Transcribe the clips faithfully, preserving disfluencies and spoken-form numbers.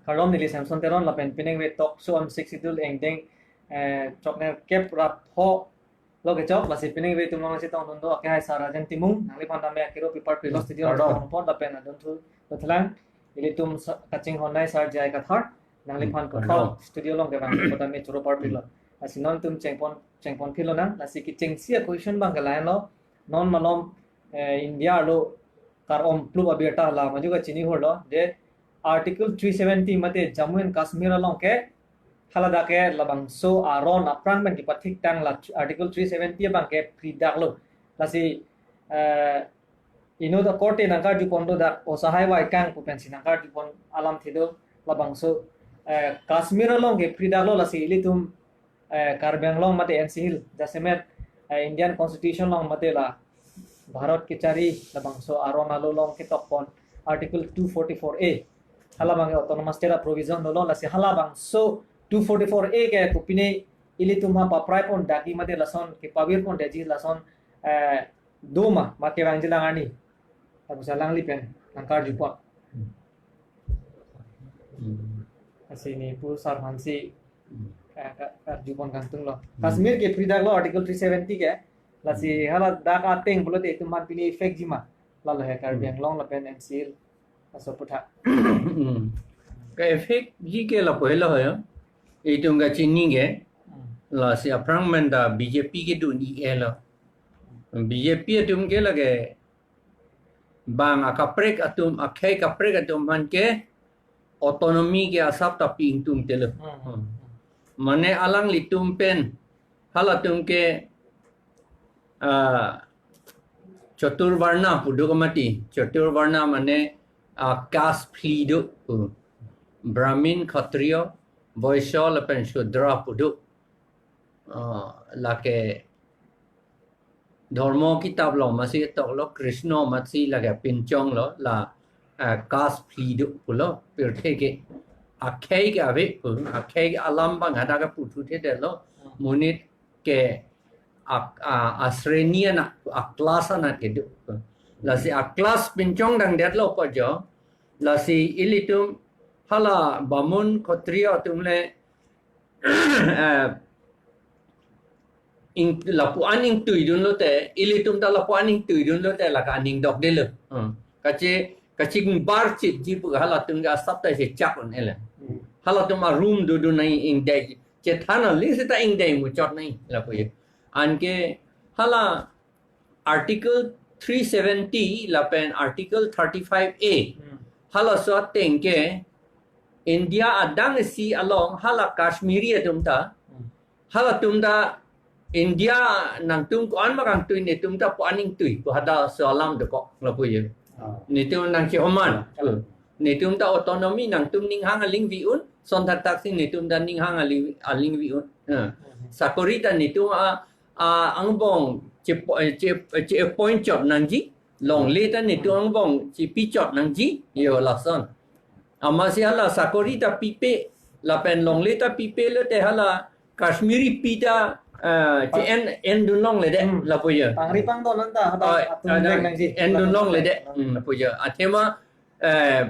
Kardom, neli Samson Teron lapen piningve talk show am six idul engdeng, eh, choknerkep ra pho lo kechok, lasi piningve atum along chetongdun do akehai Sar Rajen Timung, nangliphan tame akero pipar pilo studio along chetongdun apot lapen adunthu dotlang, ilitum sa-, kachinghonnei Sar J I Kathar, nangliphan Hmm, puthot kardom. Studio along kevang, puthot me choro par pilo. Lasi non atum chengpon, chengpon philo nang, lasi kechengsi a-question abang ke la-an lo, non malom, eh, India arlo kar-om plup abirta la maju kachini hor lo, je Article three seventy mate Jammu and Kashmir along ke, haladak ke labangso aron aphrang pen kipathik tang la Article three seventy abang ke phridaklo. Lasi, eh, inut akorte nangkarjupon do dak osahai vaikang pu pensi nangkarjupon alamthe do labangso, eh, Kashmir along ke phridaklo lasi ilitum, eh, Karbi Anglong mate N C Hill, jasemet, eh, Indian Constitution along mate la Bharat kechari labangso aron alo along ketokpon Article two forty-four A. Halabang ke autonomous state a-provision dolo lasi halabangso two forty-four A ke kopine ilitum ha papraipon dagi mate lason kepavirpon dagi lason, eh, doma ma kevangji lang arni. Lapusi alangli pen nangkarjupon. Hmm. Lasi ne pu Sar aphansi, Hmm. eh, ka-, karjupon kangtung lo. Hmm. Kashmir ke phridaklo Article three seventy ke. Lasi Hmm. haladak ateng pulote itum aphan pine effect ji ma. Lalo he Karbi Hmm. Anglong lapen N C Hill aso aputhak. Hmm. Ke-effect ji ke lapu helo he. Itum kachini ke. Hmm. Lasi aphrang pen ta B J P kedo ni ke lo. B J P atum ke lake bang akaprek atum, akhei kaprek atum aphan ke autonomy ke asap ta pi ingtungte lo. Hmm, hmm, hmm. Mane alanglitum pen, halatum ke, ah, Chaturvarna pu do ke mati. Chaturvarna mane, ah, caste phli do. Brahmin, Khatriya, Vaishya lapen Shudra pu do. Ah, lake dhormo kitap along masi toklo Krishna masi lake pinchong lo la, ah, caste phli do pulo pirthe ke akhei ke ave pu, akhei ke alam abang hadak ke puthu thedetlo monit ke a, a, asreni anat, a-class anat kedo. Lasi a-class pinchong dangdetlo pu jo. Lasi ilitum hala Bamun Khatriya atum le, eh, ing, lapu-an ingtuidun lote, ilitum ta lapu-an ingtuidun lote lake aning dokdetlo. Hmm. Kache, kachingbar chitji pu halatum ke asap ta chechak un-e le. Hmm. Halatum a-room dodun nangji ingdei. Chethan ali seta ingdei muchot nangji lapu ye. Anke hala Article three seventy lapen Article thirty-five A. Hmm. Halaso ateng ke India adang isi along hala Kashmiri atum ta. Hmm. Halatum ta India nangtum ko-an ma kangtui, netum ta pu-an ingtui pu hadaso alam dokok lapu ye. Ah. Netum nangchehoman. Ah. Netum ta autonomy nangtum ninghang aling vi-un, son thakthak si netum ta ninghang aling, aling vi-un. Ha. Hmm. Sakori ta netum a, a, angbong che, che, che appoint chot nangji, longle ta netum angbong chepi chot nangji, yo lason. Amatsi hala sakori ta pipe, lapen longle ta pipe lote hala Kashmiri pi ta, eh, che en, endun longledet, Hmm. lapu ye. Pangri pangdon anta, hala Oi, atum ada deng nangji. Endun longledet, Hmm. hmm, lapu ye. Athema, eh,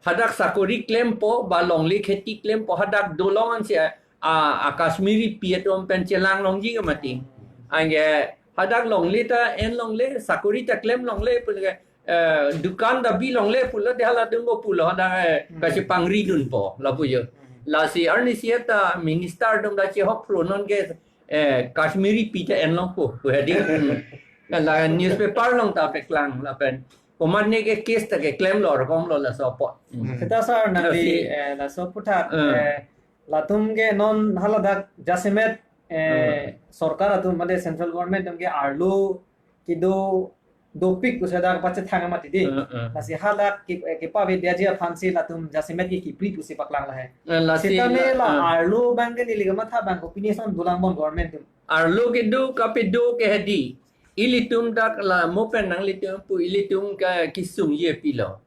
hadak sakori klempo, ba longle kheti klempo, hadak dolong ansi, a, a Kashmiri pi atum pen chelang longji ke mati. Anke hadak longle ta en longle, sakori ta klem longle, pulo ke, eh, dukan ta bi longle pulote halatum ko pulo hadak, eh, Hmm. kachepangridunpo, lapu ye. Hmm. Lasi arnisi ta minister atum ta chehok phro non ke, eh, Kashmiri pi ta en longpo, pu hedi. Hmm. La newspaper along ta paklang lapen komatne ke case ta keklemlo, rokomlo laso apot. Hmm. Seta sir, nangli, Lasi eh, laso aputhak, Hmm. eh, latum ke non haladak jasemet, eh, Hmm. sorkar atum mate central government atum ke arlo kedo dopik pusi dak pachethang mati di. Hmm, hmm. Lasi hala ke, eh, kepavedetji aphansi latum jasemet ke kipri pusi paklang lahai. Eh, lasi Seta me la, la, hmm. arlo abang ke neli kamatha abang ko pini son dolang bon government atum. Arlo kedo kapedo ke hedi. Ilitum dak la mo pen nanglitum pu ilitum ke kesung ye pilo.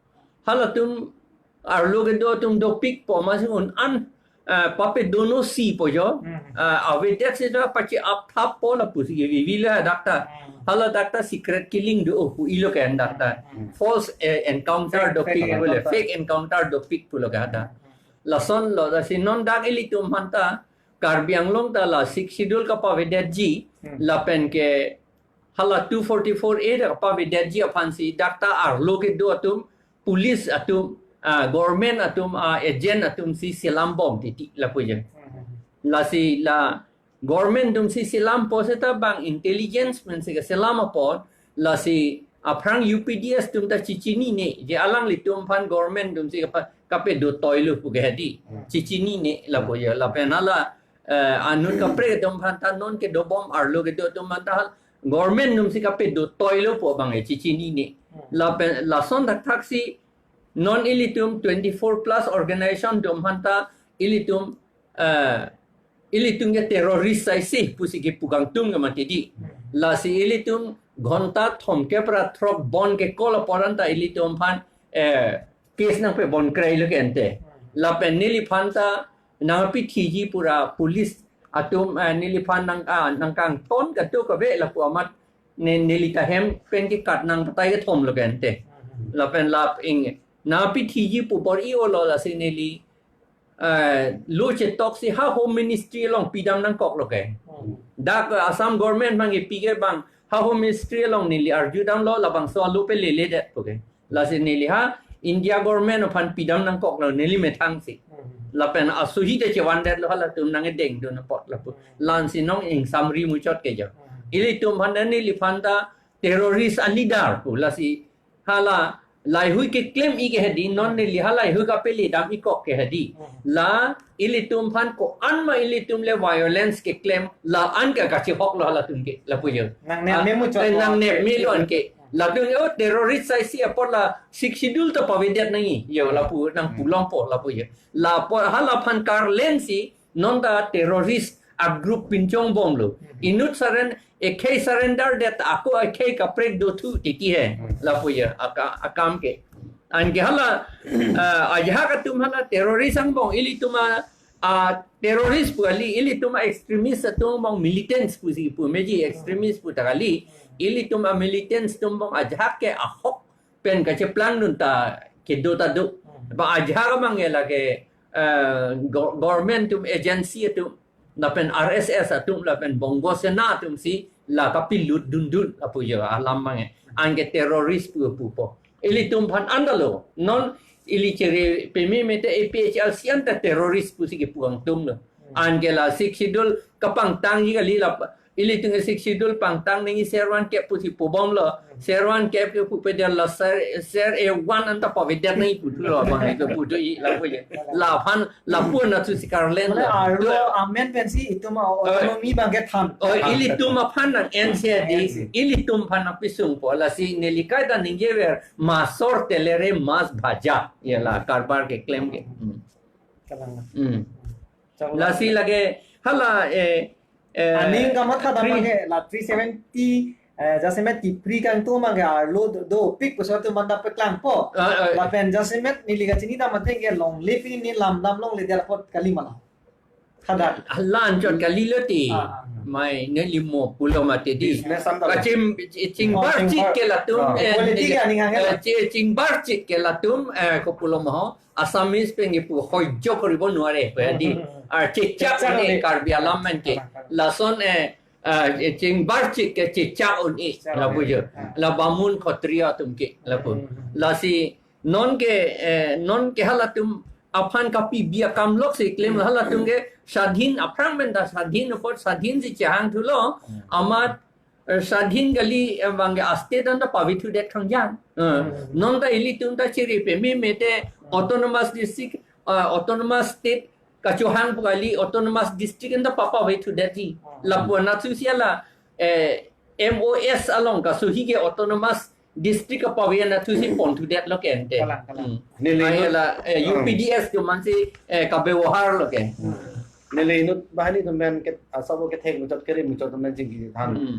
Halatum arlo kedo atum dopikpo amatsi un-an, eh, papedonosi pu jo. Hmm. Eh, avedet seta pache-ap thappo lapusi kevivi le dak ta. Hmm. Hala dak ta secret killing do pu ilo ke dak ta. Hmm. False, eh, encounter Fake, dopik fake pu le, encounter. Fake encounter dopik pulo ke dak. Hmm. Lason lo, lasi non dak ilitum aphanta Karbi Anglong ta la Sixth Schedule kapavedetji, Hmm. lapen ke hala two forty-four A ta kapavedetji aphansi dak ta arlo kedo atum, police atum, ah, government atum, ah, agent atumsi selam bom titi lapu je. Hmm. Lasi la government atumsi selampo seta bang intelligence pensi keselam apot, lasi aphrang U P D S atum ta chechinine, je alanglitum aphan government atumsi kapa-, kapedo toilo pu ke hedi. Hmm. Chechinine lapu je, lapen hala, eh, anut kaprek atum aphanta non kedo bom arlo kedo atum aphanta government atumsi kapedo toilo pu abang e chechinine. Hmm. Lapen lason thakthaksi non ilitum twenty-four plus organization atum aphanta ilitum, eh, ilitum ke terrorist saisi pusi kepu kangtung ke mati di. Lasi ilitum ghonta thomkep ra throk bon ke kol apor anta ilitum aphan, eh, case nangpebon krailo ke ante. Lapen neliphan ta nangpithiji pu ra police atum, eh, neliphan nang, ah, nangkangton kado kave lapu amat ne, neli ta hem pen kekat nangpatai kethom lo ke ante. Lapen lap ing nangpithiji pu bor-i-olo lasi neli, eh, lo chetoksi ha Home Ministry along pidam nangkoklo ke. Hmm. Dak Assam government abang kepi ke bang ha Home Ministry along neli arjudamlo, labangso alo peleledet pu ke. Lasi neli ha India government aphan pidam nangkoklo neli methangsi. Hmm. Lapen asohi ta chevandetlo halatum nangkedengdun apot lapu. Hmm. Lasi non ingsamri muchot ke jo. Hmm. Ilitum aphan neliphan ta terrorist a-leader pu lasi hala laheihui keklem-i ke hedi, non neli ha laheihui kapeledam-ikok ke hedi. Hmm. La ilitum aphan ko-an ma ilitum le violence keklem, la-an ke kachihoklo halatum ke, lapu jo. Nangnep Ah, me muchot eh, lo. Nangnep melo anke. Latum, oh, terrorist saisi apot la Sixth Schedule ta pavedet nangji. Yo, lapu, nangpulongpo, lapu jo. Lapu, halaphan karlensi, non ta terrorist a-group pinchongbomlo. Hmm. Inut surren-, ekhei surrender det ako ekhei kaprek dothu titi he. Hmm. Lapu jo, aka-, akam ke. Anke hala, ah, ajahak atum hala terrorist angbong ilitum a, ah, terrorist pu kali, ilitum a-extremist atum angbong militants pusi pu meji extremist pu ta kali, ilitum a-militants atum angbong ajahak ke ahok pen kacheplangdun ta kedo ta do. Hmm. Ba ajahak abang ke lake, eh, go-, government atum agency atum, lapen R S S atum, lapen Bongo Sena atumsi la kapilutdundun lapu jo alam abang ke. Anke terrorist pu pupo. Ilitum aphan anta lo. Non ili chere peme mete A P H L C anta terrorist pusi kepu kangtunglo. Hmm. Anke la Sixth Schedule kapangtangji kali la pa-, ilitum ke Sixth Schedule pangtang nangji ser one kep pusi pubomlo. Hmm. Ser one kep ke pupedet la ser, ser A one anta pavedet nangji puthulo abang ke puthu-i lapu jo. Laphan, lapu anatthusi karlen Mane lo. Arlo amen pensi itum a-, Oh. autonomy abang kethan. Oh, ilitum aphan nang-ensi di, Ensi. ilitum aphan nangpisungpo lasi neli kaita ningjever, masor telere mas bhaja. Ya la, karbar keklem ke. Hmm. Kalang. Hmm. Chalo. Lasi lake, hala, eh, eh, Aning kamatha dam three abang ke, la three seventy, eh, jasemet tipri kangtung abang ke arlo do, dopik pusi atum aphanta paklangpo. Ah, ah. Lapen jasemet neli kachini dam ateng ke longle pini lamdam longledet apot kali ma la. Hadak. Hala anchot kalilo ti. Ah, ah. Mai neli mo pulo mati di. Business anta. Kaching, chingbar Oh, chingbar. chit ke latum, Ah. eh, Quality eh, ke aning angel. eh, chi-, chingbar chit ke latum, eh, kopulo ma ho. Assamese pen kepu hoijo koribo nuare, pu di. Hmm. Ar chechak Chechak mane ni. Karbi alam pen ke. Kalang, kalang. Lason, eh, eh, chingbar chit ke chechak un-e, Chechak lapu un-e. jo. Ah. La Bamun Khotriya atum ke, lapu. Hmm. Lasi non ke, eh, non ke halatum aphan kapibi akam loksi klem Hmm. halatum ke swadhin aphrang pen ta swadhin apot swadhinsi chehangthulo, Hmm. amat eh, swadhin kali, eh, abang ke a-state anta pavethudet kangjang. Eh, Hmm. non ta ilitum ta chere peme mete autonomous district, eh, autonomous state kachohang pu kali autonomous district anta papavethudet di. Hmm. Lapu anatthusi la, eh, M O S along kasohi ke autonomous district kapave anatthusi ponthudetlo ke ante. Kalang, kalang. Hmm. Neli Ai inut la, eh, Hmm. U P D S atum ansi, eh, kabewoharlo ke. Hmm. Neli inut banghini atum pen ke, ah, sabo kethek muchot kere muchot atum pen chingki than. Hmm.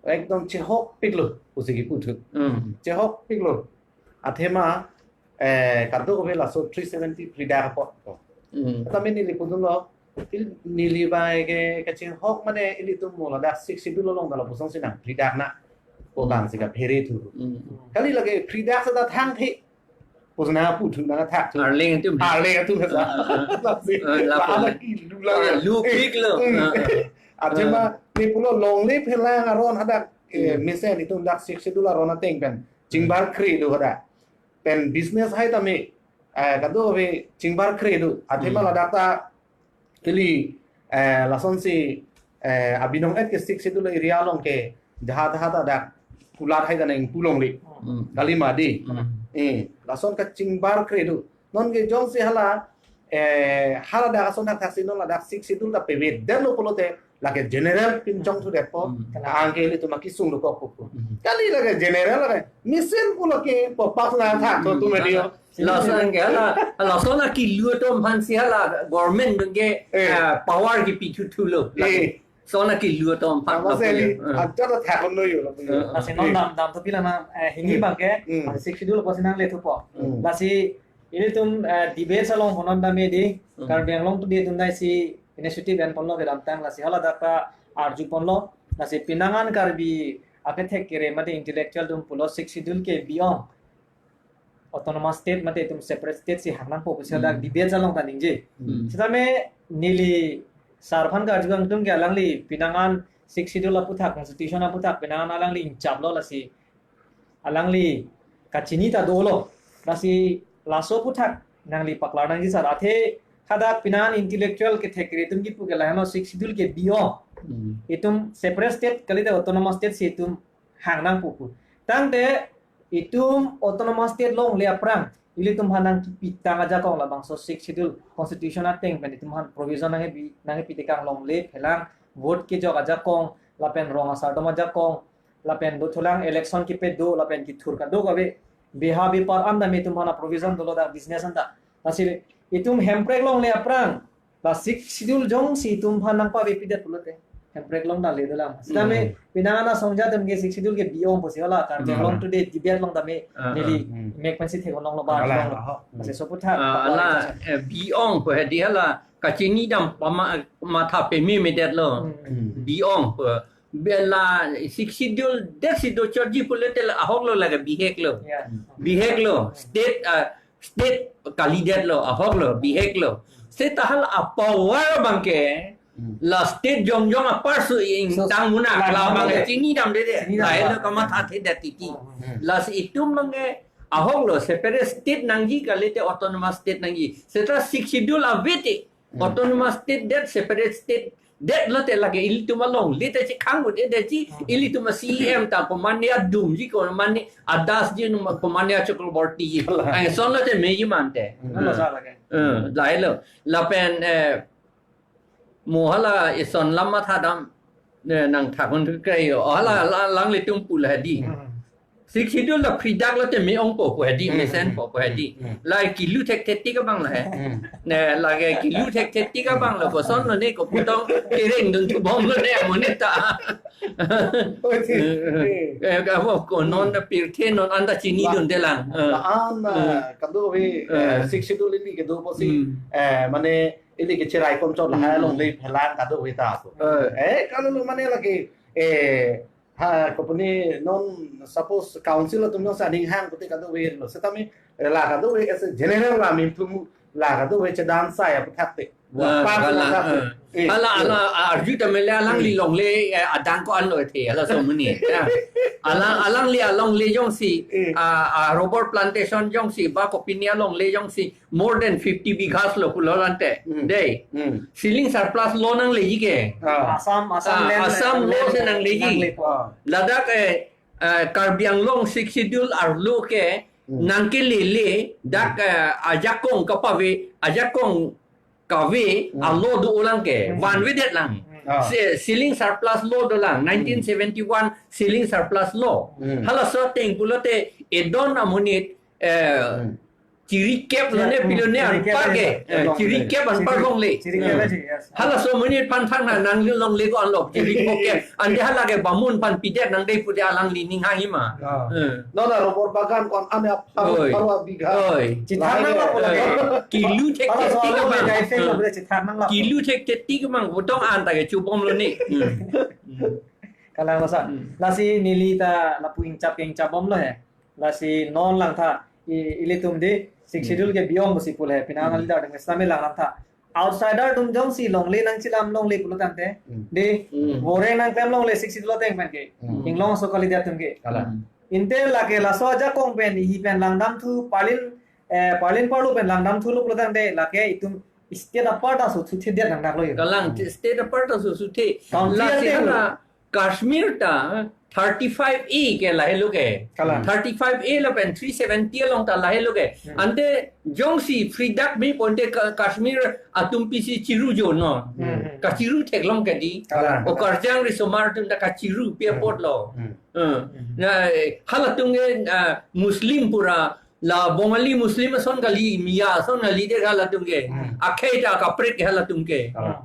Ekdom chehokpiklo, pusi kiputhu. Hmm. Chehokpiklo. Athema, eh, kadokave laso three seventy PREDAK apot. Hmm. Tame neli pudunlo, il-, neli bai ke, kachehok mane ilitum mo ladak Sixth Schedule along ta lapuson si nang PREDAK na. Ko Hmm. bang si kaphere thu. Hmm. Kali lake PREDAK seta thangthe. Pus nangpu thu nangthak thu. Arleng atum. Arleng atum sa. Ah, ah, ah. Lasi, ah, lapu. Ala kilu lang. Ah, lupik lo. Hmm. Ah, ah. Athema, ah, ne pulo longle phelang aron hadak, eh, hmm, mesen itum dak Sixth Schedule aron ateng pen. Chingbar kre do hadak. Pen business hai tame, eh, kadokave chingbar kre do. Athema, hmm, ladak ta ili, eh, lasonsi, eh, abinong et ke Sixth Schedule area along ke jahat jahat adak kulat hai ta nangpu longle. Hmm. Kali ma di. Hmm. Eh, lason kachingbar kre do. Non ke jongsi hala, eh, hala dak ason dak thaksi non ladak Sixth Schedule ta pebe den lo pulote lake general pinchong thu detpo. Hmm. Angke ilitum akisung dokok pupu. Hmm. Kali lake general lake mesen pulo ke popak na tha to tu medio. Lason ke hala, lason akilu atum aphansi hala government ke, eh, ah, power kipi thu thu lo. Eh. Lason akilu atum aphan. Apa sih ini? Eh. Ajar tak no yo. Eh. Lasi non dam dam tapi lama, eh, hingni, hmm, bang ke, hmm, lasi Sixth Schedule pusi nangle thupo. Hmm. Lasi ilitum, eh, debate along pon non dam di, hmm, Karbi Anglong Today atum dai si initiative en ponlo kedamtang lasi hala dak ta arju ponlo lasi pinangan Karbi akethek kere mate intellectual atum pulo Sixth Schedule ke beyond autonomous state mate itum separate state si hang nangpo pusi dak, hmm, debate along ta ningje. Hmm. Sitame neli sar aphan karju kangtung ke alangli pinangan Sixth Schedule aputhak, constitution aputhak pinangan alangli ingchaplo lasi alangli kachini ta dolo. Lasi laso aputhak nangli paklar nangji sar, athe hadak pinangan intellectual kethek kere atum kipu ke lahenlo Sixth Schedule ke beyond. Hmm. Itum separate state kalite autonomous state si itum hang nangpo pu. Tangte itum autonomous state longle aphrang ilitum aphan nangkipitang ajakong labangso Sixth Schedule constitution ateng pen itum aphan provision nangkepi, nangkepi tekang longle phelang vote kejok ajakong lapen rong asar atum ajakong lapen dothulang election kipe do lapen kithur kadokave beha bepar an dam itum aphan provision dolo dak business an ta. Lasi itum hemprek longle aphrang la Sixth Schedule jongsi itum aphan nangpavepidet pulote hemprek long ta le dolang. Sitame, hmm, pinangan asongja atum ke Sixth Schedule ke beyond pusi hala Karbi, hmm, Anglong Today debate along tame, ah, neli, ah, hmm, mek pensi thek-ong longlo ba, kalang, long lo. Ah, hmm. Lasi laso aputhak, ah, hala, ah, eh, beyond pu hedi hala kachini dam pama matha pememedetlo. Hmm. Hmm. Beyond pu. Bela Sixth Schedule det si dochotji pulote la ahok lo lake bihek lo. Ya. Bihek lo. State, ah, state kalidetlo, ahok lo, bihek lo. State ta hala apower abang ke, hmm, la state jongjong apar su ingtang munak, la abang ke chini damde de. Chini dam. Lahelo kamathathedet titi. Hmm. Lasi itum abang ke ahok lo, separate state nangji kalite autonomous state nangji. Seta Sixth Schedule ave te, hmm, autonomous state det, separate state det lote lake ilitum alongle te chekhang-ut-edet ji, hmm, ilitum a-C E M ta komatne adum ji, komatne adas ji, num komatne a-Chakraborty ji. Ason lote meji mante. Hmm. Nalo sa lake. Eh, lahelo. Lapen, eh, mo hala ison lam matha dam, eh, nangthak-un kre yo. Hala, hmm, la, alanglitum pu la hedi. Hmm. Sixth Schedule la phridak lote me-ongpo pu hedi, hmm, mesenpo pu hedi. Hmm. La kilu thekthe tik abang la he. Hmm. Ne, lake kilu thekthe tik abang la koson lone ko putong kereng dun thubom lone amonit ta. Oh, si. Eh, eh, ka bo ko non, hmm, pirthe non anta chinidunde lang. La, eh, la an, eh, eh, kadokave, eh, eh, Sixth Schedule ili kedo pusi, hmm, eh, mane ili ke cheraikom chot la, hmm, hai longle phelang kadokave ta. Eh. Eh, kalau lo mane lake, eh, ha, kopine non suppose council atum non sa aning hang pute kadokave lo. Setame la kadokave as a general la min thum la kadokave chedan sai aputhak te. Ah, pas aputhak te. Hala, eh, hala, eh, hala, arju ta mele alangli, hmm, longle, eh, adang ko-an lo the, hala so muni. Ya. Alang, alangli alongle jongsi, eh, ah, ah, rubber plantation jongsi, ba kopine alongle jongsi, more than fifty bighas lo pulo lante. Hmm. Dei. Hmm. Ceiling surplus lo nangleji ke. Ah. Assam, Assam, ah, land, Assam land, lo se nangleji. Nanglepo. Ah. Ladak, eh, eh, Karbi Anglong Sixth Schedule arlo ke, hmm, nangkelele, dak, eh, ajakong kapave, ajakong kave, hmm, alo dolang ke, hmm, vanvedet lang. Hmm. Ah. Se-, ceiling surplus lo dolang, hmm, nineteen seventy-one ceiling surplus lo. Hmm. Halaso ateng pulote edon amonit, eh, hmm, chirikep lone, hmm, pilone chirikep anpar ke, eh, eh, longle. Chirikep anpar longle. Chirikep, hmm, aji, yes. Halaso amonit aphan thang na nanglongle ko-an lo, chirikep. Ante hala ke bamun aphan pidet nangde pute alangli ning hang-i ma. Ah. Eh. Non la rubber bagan ko-an ane apar, oi, apar bigha. Oi. Chithang nang lapu lake. Kilu thekthe tik abang. Hala so alo me dai feng lo, chithang nang lapu. Kilu thekthe tik abang, putong anta ke chubom lone. Hmm. Kalang lo sa. Hmm. Lasi neli ta lapu ingchap ke ingchapbomlo he. Lasi non langtha i-, ilitum di Sixth Hmm. Schedule ke beyond pusi pu le, pini Hmm. nangli dak deng Islam lang tha. Outsider atum jongsi longle nangchelam longle pulo tangte, Hmm. di Hmm. boreng nangklem longle Sixth Schedule ateng pen ke. Hmm. Inglong aso kalidet atum ke. Kalang. Ante lake laso ajakong pen, ihi pen langdamthu, parlin, eh, parlin parlo pen langdamthulo pulo tangte, lake itum state apart aso thuthe det nang daklo yo. Kalang, Hmm. state apart aso thuthe. Country Lasi ateng hala lo. Kashmir ta thirty-five A ke lahelo ke. Kalang. Thirty-five A lapen three seventy along ta lahelo ke. Hmm. Ante jongsi free dak mi ponte Ka-, Kashmir atum pisi chiru jo no. Hmm. Kachiru theklong ke di. Kalang. O karjang risomar atum ta kachiru pi Hmm. apotlo. Hmm. Hmm. Hmm. Na, eh, halatum ke, ah, Muslim pura la Bongali Muslim ason kali, Miya ason kali de halatum ke. Hmm. Akhei ta kaprek halatum ke. Kalang.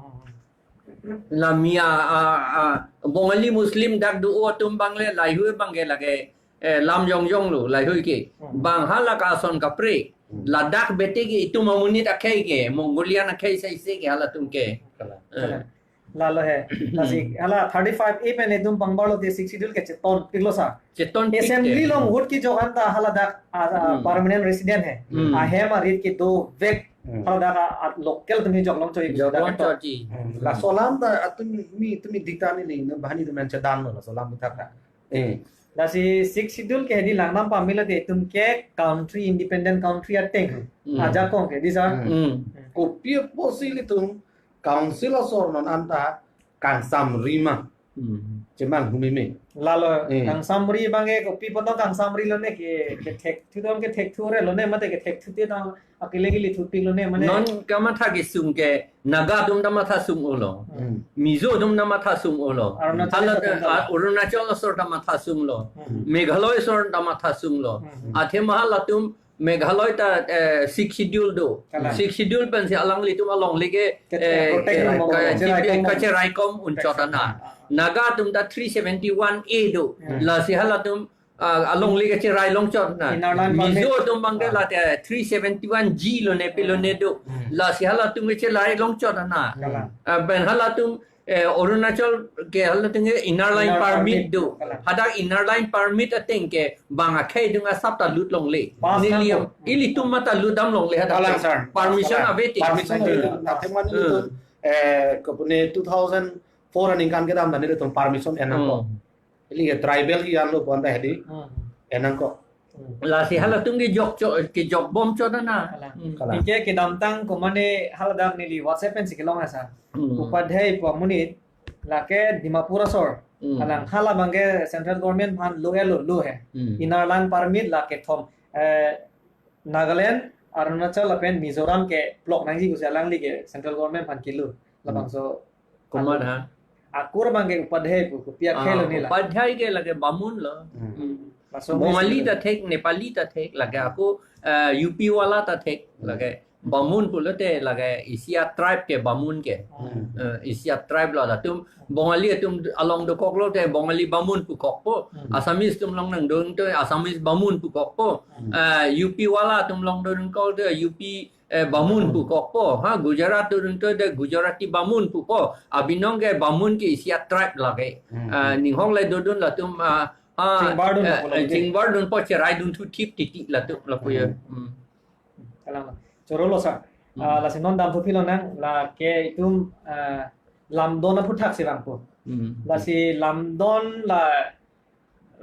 Hmm. La Miya, ah, ah, Bongali Muslim dak do atum abang le, laheihui abang ke lake, eh, lam jongjong lo, laheihui ke. Hmm. Bang hala ka ason kaprek. Hmm. Ladak bete ke itum amonit akhei ke, Mongolian akhei saise ke halatum ke. Kalang. Eh. Kalang. Lalo he. Lasi, hala thirty-five A pen itum pangbarlo te Sixth Schedule ke cheton piklo sir. Cheton pik Assembly te. Along vote kejok anta haladak, ah, ah, Hmm. permanent resident he. Hmm. Ahem arit kedovek Hmm. haladak, ah, ah, local atum jok longchoi. Jok longchoi ji. Hmm. Laso alam ta atum mi, tumi dikta ni ling, bahani atum men chedan lo, laso alam ta. Eh. Lasi Sixth Schedule ke hedi langdam pamela te itum ke country, independent country ateng. Hmm. Ajakong ke, di sir? Hmm. Hmm. Kopi apotsi ilitum council asor non anta kangsamri ma. Hmm. Chemang humeme. Lalo, Eh. kangsamri abang ke kopi pu tong kangsamri lone ke, kethek thu tong kethek thu re lone mate kethek thu te tong akele kele thu pik lone mane. Non kamatha kesung ke Naga atum ta matha sung-olo. Hmm. Mizo atum ta matha sung-olo. Arunachal Hala atum ta. Ah, Arunachal asor ta matha sunglo. Hmm. Meghalaya asor ta matha sunglo. Hmm. Athema halatum Meghalaya ta, eh, Sixth Schedule do. Kalang. Sixth Schedule pensi alanglitum alongle ke, Ke-, eh, protect ke-, nang ke-, mo-, kacherai kom mo-, kacherai kom unchot ana. Ah, ah. Naga atum ta three seventy-one A do. Hmm. Lasi halatum, ah, alongle kacherai longchot na. Inner line Mizo permit. Atum abang ke Ah. la te three seventy-one G lone pi lone do. Hmm. Lasi halatum kacherai longchot ana. Kalang. Ah, pen halatum eh, Arunachal ke halatum ke inner line Inner permit permit do. Kalang. Hadak inner line permit ateng ke bang akhei adung asap ta lut longle. Pass Neli nang ilitum mata lut dam longle hadak. Kalang, sir. Permission Kalang. Ave te. Permission Kalang. Ave. Nathema Hmm. ilitum, eh, kopune two thousand four aningkan kedam ta ilitum permission en nangkok. Hmm. Ili ke tribal hi anlo pon ta hedi. Hmm. En nangkok. Hmm. Lasi halatum kejok cho-, kejok bom chot ana. Kalang. Hmm. Kalang. Anke kedamtang komane haladak neli WhatsApp pensi kelong asa. Hmm. Upadhyay pu amonit lake Dimapur asor. Hmm. Kalang hala abang ke central government aphan lo-elo lo he. Hmm. Inner line permit lake thom, eh, Nagaland, Arunachal lapen Mizoram ke block nangji pusi alangli ke central government aphan kelo. Hmm. Labangso Komat ha? Akur abang ke Upadhyay pu, kopi akhei Ah, lo nila. Upadhyay ke lake Bamun lo. Hmm. Hmm. Laso Bongali ta thek, Nepali ta thek, lake ako, eh, U P wala ta thek, Hmm. lake Bamun pulote lake isi a-tribe ke Bamun ke. Hmm. Eh, isi a-tribe lo latum Bongali atum along dokok lote Bongali Bamun pu kokpo. Hmm. Assamese atum along nangdodun te Assamese Bamun pu kokpo. Hmm. Eh, U P wala atum along dodun kok te U P eh, Bamun pu kokpo, ha, Gujarat dodun te Gujarati Bamun pu ko, abinong ke Bamun ke isi a-tribe lake. Hmm. Ah, ninghong le dodun latum, ah, ah, Chingbar dun eh, po eh, lake. Chingbar dunpo cherai dunthu thip titi latum lapu ya. Hmm. Hmm. Kalang. Chorolo sir. Hmm. Ah, lasi non damthu pilo nang, lake itum, ah, lamdon aphuthak si vangpo. Hmm. Lasi lamdon la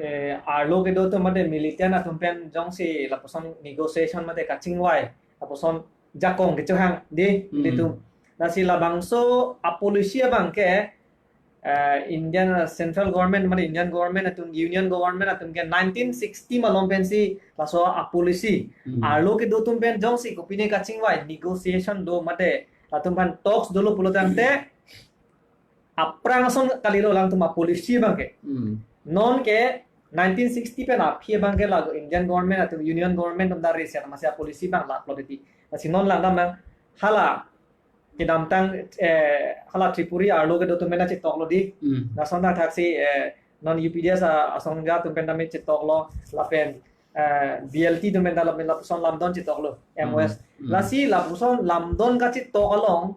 eh, arlo kedo atum mate militant atum pen jongsi lapuson negotiation mate kachingvai, lapuson jakong kechohang di Hmm. ilitum. Lasi labangso a-policy abang ke, eh, Indian, eh, central government mate Indian government atum, union government atum ke nineteen sixty malom pensi laso a-policy. Hmm. Arlo kedo atum pen jongsi kopine kachingvai, negotiation do mate latum aphan talks dolo pulo tangte, aphrang ason kalilo alangtum a-policy abang ke. Hmm. Non ke nineteen sixty pen aphi abang ke lago Indian government atum, union government atum ta reset masi a-policy abang laklo titi. Lasi non langdam abang hala kedamtang, eh, hala Tripuri arlo kedo atum pen ta chetoklo di. Hmm. Lason ta thaksi, eh, non U P D S a-, asong ga atum pen ta me chetoklo lapen, eh, B L T atum pen ta lapen lapuson lamdon chetoklo, Hmm. M O S. Hmm. Lasi lapuson lamdon kachetok along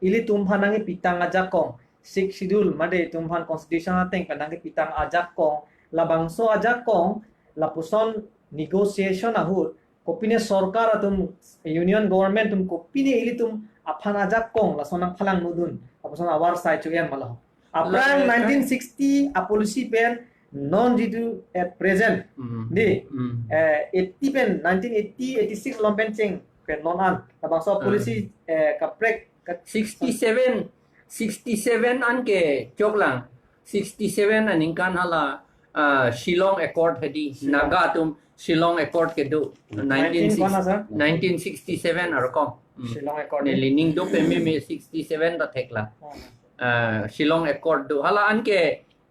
ilitum aphan nangkepitang ajakong, Sixth Schedule mate itum aphan constitution ateng pen nangkepitang ajakong, labangso ajakong lapuson negotiation ahut Kopine sorkar atum, union government atum kopine ilitum aphan ajakong lason nangphalang nudun, apotson avar sai chu-en ma lo. Aphrang Lason nineteen sixty a policy pen non jitu at present. Hmm. Di, Hmm. eh, eighty pen, nineteen eighty, eighty-six along pen cheng pen non an. Labangso Ah. policy, eh, kaprek, ka- Sixty-seven, sixty-seven an ke choklang. Sixty-seven aningkan hala, ah, Shillong Accord hedi. Shillong. Naga atum Shillong Accord kedo. Hmm. Nineteen six, Nineteen kona, sir? nineteen sixty-seven arkom. Hmm. Shillong Accord. Neli ning do peme me sixty-seven ta theklang. Oh. Ah, Shillong Accord do. Hala an ke,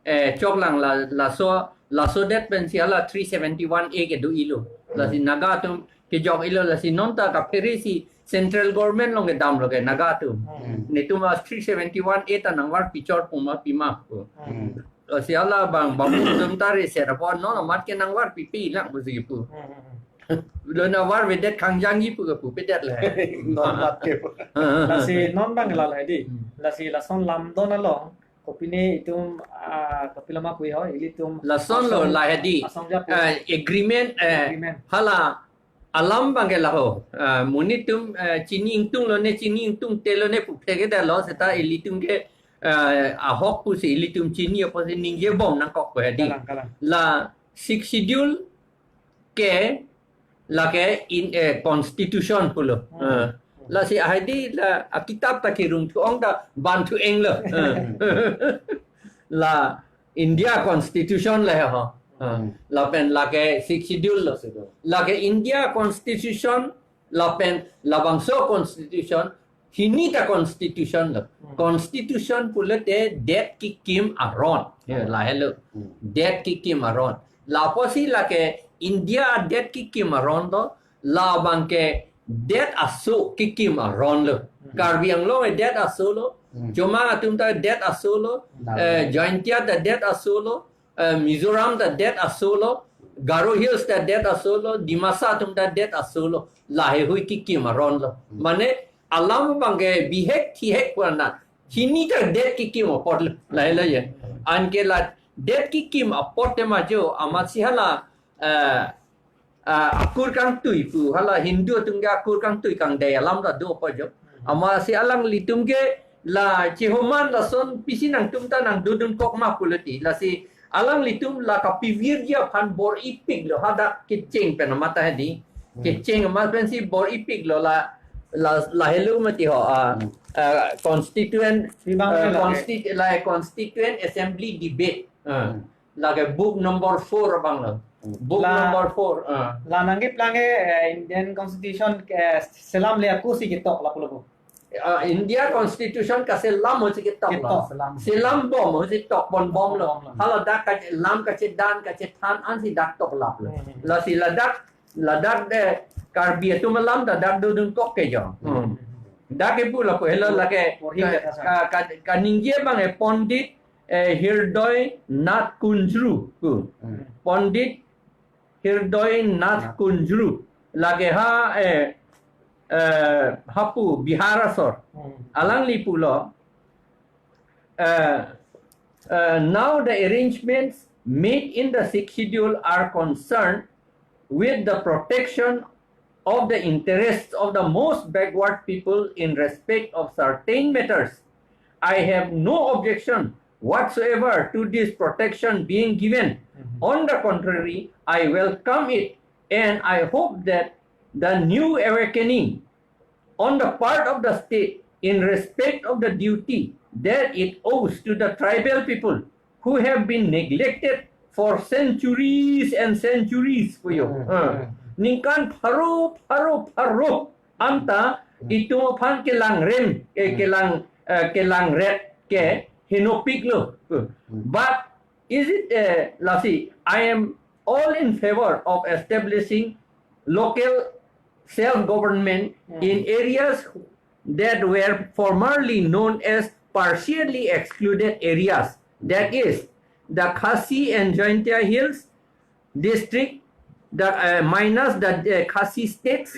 eh, choklang la, laso, laso det pensi hala three seventy-one A kedo ilo. Lasi Naga atum kejok ilo, lasi non ta kaphere si central government along kedam lo ke Naga atum. Hmm. Netum a three seventy-one A ta nangvar pichor puma pima pu. Hmm. Lasi hala bang, bang atum ta reset apot non amat ke nangvar pipi lang pusi pu. Hmm, hmm, hmm. Lo nangvarvedet kangjangji pu ke pupedet le. Non mat ke pu. Lasi non bang la la di. Hmm. Lasi lason lamdon along kopine itum, ah, kopilo ma pu ho, ilitum Lason lo asong, la hedi. asong ja pu. Ah, agreement, eh, Agreement. hala alam bang ke laho. Ah, monit atum, eh, chini ingtung lone, chini ingtungte lone pu phege da lo seta ilitum ke, eh, ahok pusi ilitum chini apotsi ningjebom nangkok pu hedi. Kalang, kalang. La Sixth Schedule ke lake in a constitution pulo. Hmm. Eh, lasi hedi la akitap ta kirung thu-ong ta ban thu-eng lo. Eh. La India Constitution le ho. Eh, Hmm. lapen lake Sixth Schedule lo. Sixth Schedule. Lake India Constitution lapen labangso constitution, hini ta constitution lo. Hmm. Constitution pulote det kekim aron. Ya, Hmm. lahelo. Hmm. Det kekim aron. Lapusi lake India det kekim aron to, labang ke det aso kekim aron lo. Hmm. Karbi Anglong e det aso lo. Hmm. Chomang atum ta det aso lo. Nah. Eh, Jaintia ta det aso lo. Eh, Mizoram ta det aso lo, Garo Hills ta det aso lo, Dimasa atum ta det aso lo, laheihui kekim aron lo. Hmm. Mane alam bang ke bihek thihek pu na. Hini ta det kekim apot lo, lahelo ye. Anke la det kekim apot te ma jo, amatsi hala, eh, ah, akur kangtui pu, hala Hindu atum ke akur kangtui kangdei alam ta do pu jo. Amatsi alanglitum ke la chihoman lason pisi nangtum ta nangdodun kok ma pulo ti. Lasi alanglitum la kapivirji aphan bor-ipik lo hadak kecheng pen amat ta hedi. Hmm. Kecheng amat pensi bor-ipik lo la, la, lahelo mati ho, ah, Hmm. ah, constituent, Pi bang ah, la, consti-, la constituent assembly debate. Ah. Hmm. Lake book number four abang lo. Hmm. Book La, number four. Ah. La nangkeplang ke, eh, Indian Constitution ke selam le ako si ketok lapu lapu. Ah, India Constitution kaselam ho si ketok lo. Ketok, selam. Selam bom ho si tok pon bom lo. Bom lo. Hala dak kachelam kachedan kachethan ansi dak toklap lo. Hmm. Lasi ladak, ladak de Karbi atum alam ta dak dodun kok ke jo. Hmm. Dak kepu lapu helo lake, Porhi ka, ka, ka, kaningje bang e Pondit eh, Hirdoy Nath Kunjru pu. Hmm. Pondit Hirdoy Nath Nath. Kunjru. Lake ha, eh, eh, hapu Bihar asor. Hmm. Alangli pulo, eh, eh, now the arrangements made in the Sixth Schedule are concerned with the protection of the interests of the most backward people in respect of certain matters. I have no objection whatsoever to this protection being given. Mhm. On the contrary, I welcome it and I hope that the new awakening on the part of the state in respect of the duty that it owes to the tribal people who have been neglected for centuries and centuries pu jo. Hmm, Ah. hmm. Ningkan pharo, pharo, pharo anta Hmm. itum aphan kelang rem, eh, Hmm. kelang, eh, kelang ret ke henopik lo. Hmm. But is it, eh, lasi, I am all in favor of establishing local self-government Hmm. in areas that were formerly known as partially excluded areas, that is, the Khasi and Jaintia Hills district, the, uh, minus the, uh, Khasi states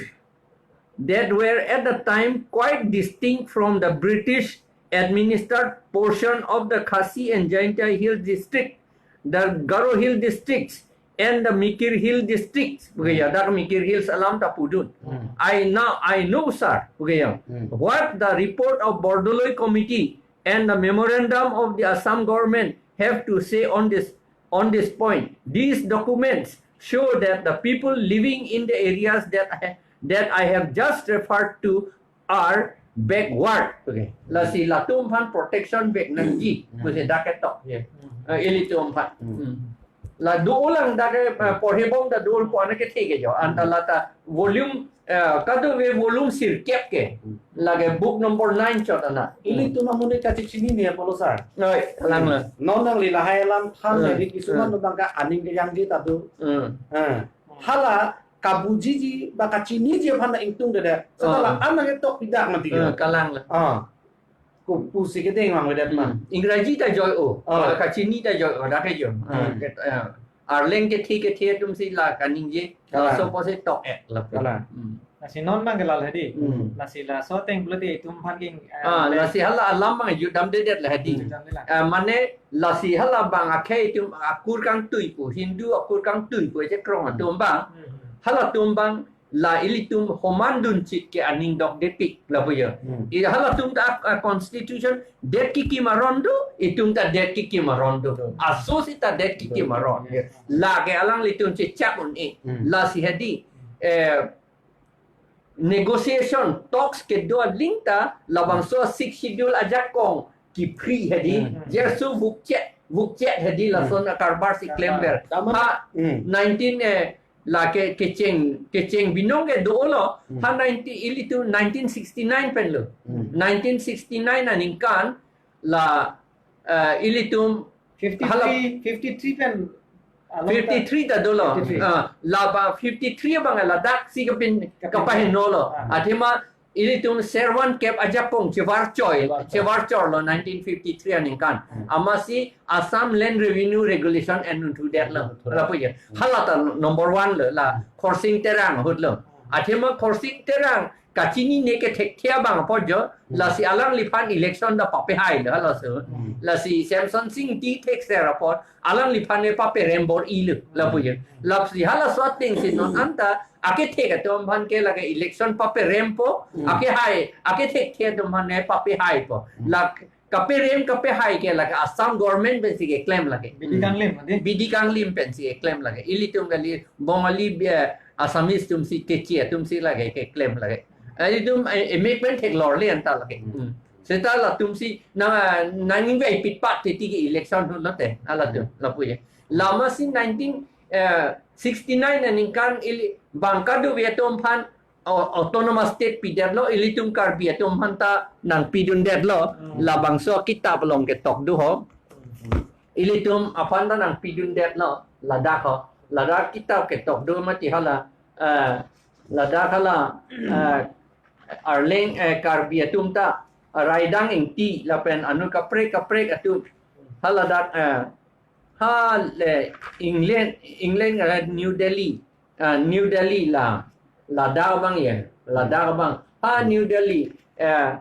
that were at the time quite distinct from the British administered portion of the Khasi and Jaintia Hills district, the Garo Hill districts, and the Mikir Hill districts, pu ke ya, dak Mikir Hills alam ta pudun. Hmm. I know, I know, sir, pu ke ya. Hmm. What the report of Bordoloi Committee and the memorandum of the Assam government have to say on this, on this point. These documents show that the people living in the areas that I, that I have just referred to are backward. Okay. Lasi latum aphan protection vek nangji. Hmm. Pusi dak ketok. Yeah. Eh, ilitum aphan. Hmm. Hmm. La dolang dak ke, eh, porhibom ta dol po ana kethe ke jo. Anta la ta volume, eh, kadokave volume sirkep ke. Hmm. Lake book number nine chot ana. Ilitum amonit kachechini ne apotlo, sir. Oi, lang la. Non nangli lahai alam than Hmm. le di kisuman Hmm. abang ke aning kejangji ta do. Hmm. Eh. Hala kabujiji ba kachiniji aphan ingtungdede. Seta Oh. la-an nangketok pidak mati. Eh, kalang la. Ah. Ko pusi kedeng vangvedet ma. Hmm. Ingraji ta joi o. Oh. Kachini ta joi o, dak ke jo. Ah, Hmm. ke, eh, Arleng kethe kethe atumsi la kaningje. Kalang. Laso pusi tok-et la. Kalang. Hmm. Lasi non abang ke la hedi. Hmm. Lasi laso ateng pulote itum aphan ke, eh, Ah, le- lasi hala alam abang jutdamdedet la hedi. Hmm. Jutdamde la. Eh, mane lasi hala abang akhei atum akur kangtui pu, Hindu akur kangtui pu, eche krong Hmm. atum abang. Hmm. Halatum abang la ilitum homandunchit ke aning dokdetpik lapu ya. Hmm. I halatum ta, ah, constitution det kikim aron do, itum ta det kikim aron do. Hmm. Aso seta det kikim aron. Yes. Lake alanglitum chechak un-e. Hmm. Lasi hedi, eh, negotiation talks kedo aling ta labangso Sixth Schedule ajakong kiphri hedi. Hmm. Jerso vukchet, vukchet hedi lason Hmm. akarbar si Karbar. klemver. Tama. Ha, Hmm. nineteen, eh, lake kecheng, kecheng binong ke dolo. Hmm. Ha nineteen, ilitum nineteen sixty-nine pen lo. Hmm. Nineteen sixty-nine aningkan la, eh, ilitum Fifty-three, hala fifty-three pen along ta. Fifty-three ta dolo. Fifty-three. Ah, laba fifty-three abang ladak si kapin Kapin. kapahenolo. Ah. Athema ilitum Servan Kep ajakong chevarchoi, Chevarchoi. chevarchorlo nineteen fifty-three aningkan. Hmm. Amatsi Assam Land Revenue Regulation endunthu detlo. Endunthu. Lapu ya. Hmm. Hala ta number one lo, la Khorsing Terang ahut lo. Hmm. Athema Khorsing Terang kachinine kethekthe abang apot jo, Hmm. lasi alangliphan election ta papehailo halaso. Hmm. Lasi Semsonsing Ingti thekser apot alangliphan ne paperem bor-ilo, lapu ya. Hmm. Lasi halaso atengsi non anta akethek atum aphan ke lake election paperempo, Hmm. akehai, akethekthe atum aphan ne papehaipo. Hmm. Lake kaperem kapehai ke lake Assam government pensi keklem lake. Bidi Hmm. Kanglim, ade? Bidi Kanglim pensi keklem lake. Ilitum kali Bongali, eh, Assamese atumsi kechi atumsi lake keklem lake. Eh, itum, eh, amendment theklorle anta lake. Hmm. Hmm. Seta latumsi nang, nangingve pitpat titi ke election ahut lote. Halatum, Hmm. lapu ya. Lama si nineteen, eh, sixty-nine aningkan ili bang kadokave atum aphan au-, autonomous state pidetlo, ilitum Karbi atum aphan ta nangpidundetlo, Hmm. labangso kitap along ketok do ho. Hmm. Ilitum aphan ta nangpidundetlo, ladak ho. Ladak kitap ketok do mati hala, eh, ladak hala, eh, Arleng, eh, Karbi atum ta, Raidang Ingti lapen anut kaprek kaprek atum. Haladak, eh, ha le England, England, eh, New Delhi. Ah, New Delhi la, ladak abang ya, ladak abang. Ha New Delhi, eh,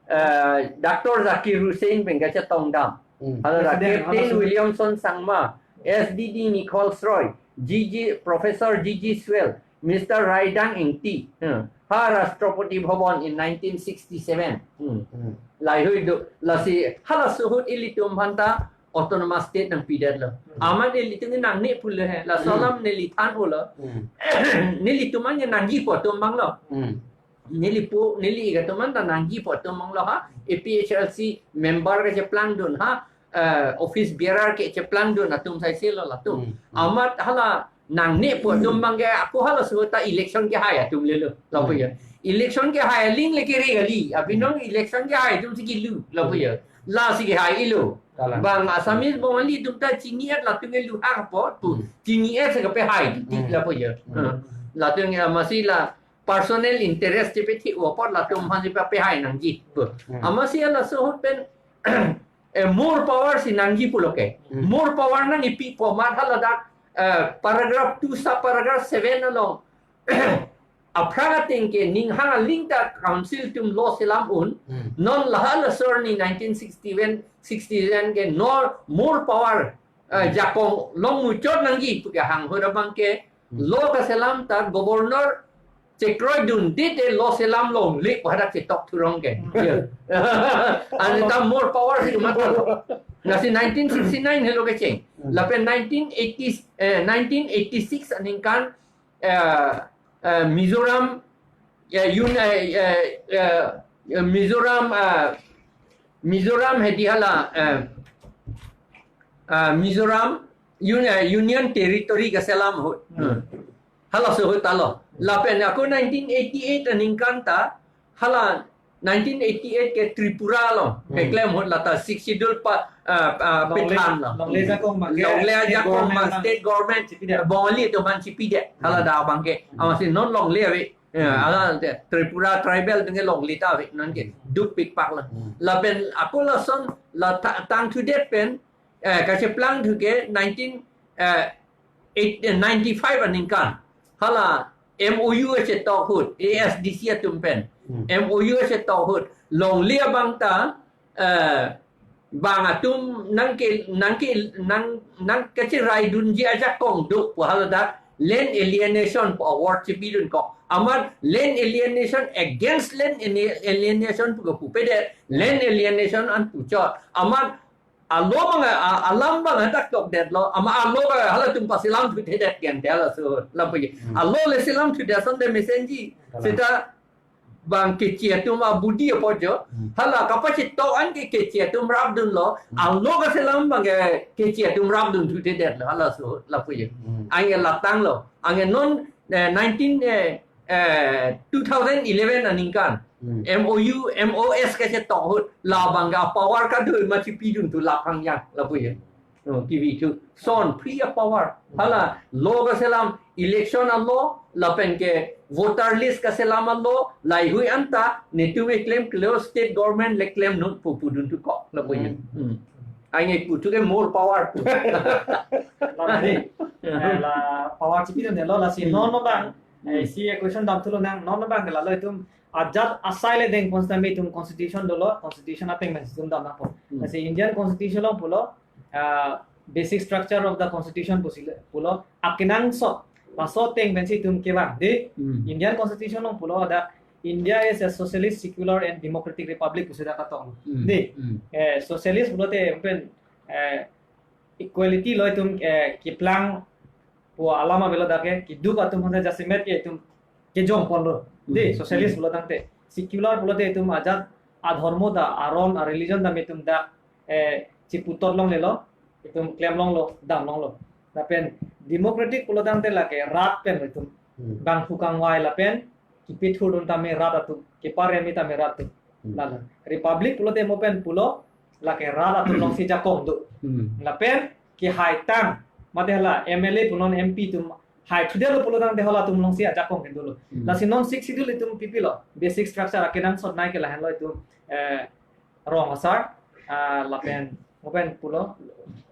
eh, Doctor Zakir Hussain pen kachetongdam. Hmm. Hala President, Captain hala su- Williamson Sangma, S D D Nichols Roy, G G, Professor G G Swell, Mister Raidang Ingti. Hmm. Ha Rashtrapati Bhavan in nineteen sixty-seven. Hmm. Hmm. Laheihui do, lasi halaso ahut ilitum aphan ta autonomous state nangpidetlo. Hmm. Amat ilitum nangne pulo he. Laso Hmm. alam neli than-olo. Hmm. Nelitum an nangjipo atum abanglo. Hmm. Neli po, neli ik atum an ta nangjipo atum abanglo ha. A P H L C member kacheplangdun ha. Eh, office bearer kacheplangdun atum saiselo latum. Hmm. Hmm. Amat hala nangnepo atum abang ke ako halaso ta election kehai atum lelo. Lapu Hmm. ya. Election kehai aling le kere kali. Abinong Hmm. election kehai atumsi kilu. Lapu ya. Hmm. Lasi kehai-ilo. Kalang. Bang Assamese Bongali atum ta chini-et latum ke luhak apot pu. Hmm. Chini-et si kapehai ti Hmm. lapu ya. Hmm. Ha. Latum ya amatsi la personal interest chepethe apot latum aphansi papehai nangji pu. Hmm. Amatsi halaso ahut pen, eh, more power si nangji pulo ke. Hmm. More power nangkipipo amat haladak, eh, paragraph two sub paragraph seven along aphrang ateng ke ninghang aling ta council atum lo selam un. Hmm. Non lahai laso arni nineteen sixty-one, sixty-one ke nor more power eh, jakong long muchot nangji pu ke hang ahut abang ke, Hmm. Law kaselam ta governor chekroidunde te law selam longle pu hadak chetok thurong ke. Yeah. Anta more power si mata. Lasi nineteen sixty-nine helo kecheng. Hmm. Lapen nineteen eighty, eh, nineteen eighty-six aningkan, eh, eh, Mizoram, eh, un-, eh, eh, eh, Mizoram, eh, Mizoram hedi hala, eh, eh, Mizoram un-, eh, Union Territory kaselam ahut. Hmm. Hmm. Halaso ahut ta lo. Lapen ako nineteen eighty-eight aningkan ta, hala nineteen eighty-eight ke Tripura lo. Hmm. Keklem ahut lata Sixth Schedule pa, ah, ah, Longle, pethan lo. Longle ajakong abang ke Longle state ajakong government abang abang state government chipidet. Bongali atum aphan chipidet. Hmm. Hala dak abang ke. Hmm. Amatsi non longle ave. Ya, Hmm. Hala te Tripura tribal atum ke longle ta ave. Non ke Hmm. dukpikpak lo. Hmm. Lapen ako lason la ta-, tangthudet pen, eh, kacheplang thu ke nineteen, eh, eight, eh, ninety-five aningkan. Hala M O U chetok ahut, A S D C atum pen. Hmm. M O U chetok ahut. Longle abang ta, eh, bang atum nangke, nangke, nang, nangkacheraidunji ajakong do pu hala dak land alienation pu award chepidun kok. Amat land alienation against land ali-, alienation pu pupedet, land alienation an puchot. Amat alo abang, a, alam abang hadak tokdet lo, amat alo abang halatum paselam thuthedet gen te halaso, lapu ye. Hmm. Alo le selam thudet ason de mesenji. Kalang. Seta bang Keche atum abudi apojo. Hmm. Hala kapachetok an ke Keche atum rapdun lo. Hmm. Alo kaselam abang ke Keche atum rapdun thuthedet lo halaso, lapu ye. Hmm. Anke latang lo. Anke non, eh, nineteen, eh, eh, two thousand eleven aningkan. Hmm. M O U, M O S kachetok ahut labang ke power kadoi ma chipidun thu laphang yang lapu ye. No, T V two. Son, free a power. Hala, law kaselam, election a law, lapen ke voter list kaselam a law, laheihui anta, netum keklem kelo state government le klemnon pu pudun thu kok, lapu ye. Hmm. Hmm. Anke pu thu ke more power pu. La tadi, eh, la power chipidun lo, lasi Hmm. non non abang, eh, Hmm. si question dam thulo nang, non non abang ke lalo itum ajat asai le dengpon sitame itum constitution dolo, constitution ateng pen itum dam nangpo. Hmm. Lasi Indian constitution along pulo, ah, basic structure of the constitution pusi le, pulo, akenangsot, laso ateng pensi itum kevang. Di, Hmm. Indian constitution along pulo hadak India is a socialist, secular and democratic republic pusi dak katong. Hmm. Di, Hmm. eh, socialist pulote pen, eh, equality lo itum, eh, keplang pu alam avelo dak ke, keduk atum aphan jasemet ke itum kejongponlo. Di, Hmm. socialist Hmm. pulo tangte. Secular pulote itum ajat adhormo ta, aron, a religion ta itum dak, eh, chiputot longlelo, itum klem longlo, dam longlo. Lapen democratic pulo tangte lake rat pen itum Hmm. bangphu kangvai lapen kepithurdun tame rat atum, keparemi tame rat atum. Hmm. Lalo. Republic pulote mo pen pulo, lake rat atum alongsi jakong do. Hmm. Lapen kehaitang, mate hala M L A punon M P atum hai thudetlo pulo tangte halatum alongsi ajakong kedo lo. Hmm. Lasi non Sixth Schedule itum pipilo, basic structure akenangsot nai ke lahenlo itum, eh, rong asar, ah, lapen mo pen pulo,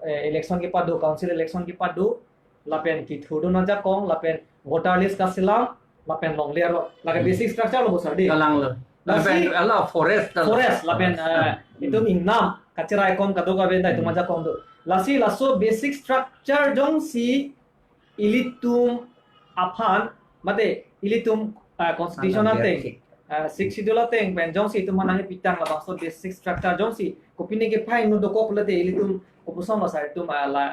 eh, election kepado, council election kepado, lapen kethurdun ajakong, lapen voter list kaselam, lapen longle lo. Lake Hmm. basic structure lo bo sar di. Kalang lo. Lasi Lapen ala forest lo. Forest, lapen, Forest. eh, Hmm. itum ingnam, kacherai kom kadokave ta itum Hmm. ajakong do. Lasi laso basic structure jongsi ilitum aphan, mate, ilitum, ah, constitution Manang ateng, basic. Ah, Sixth Schedule ateng pen jongsi itum manang ipitang labangso basic structure jongsi kopine kephai nu dokok pulote ilitum kopuson lo sar itum, ah, la,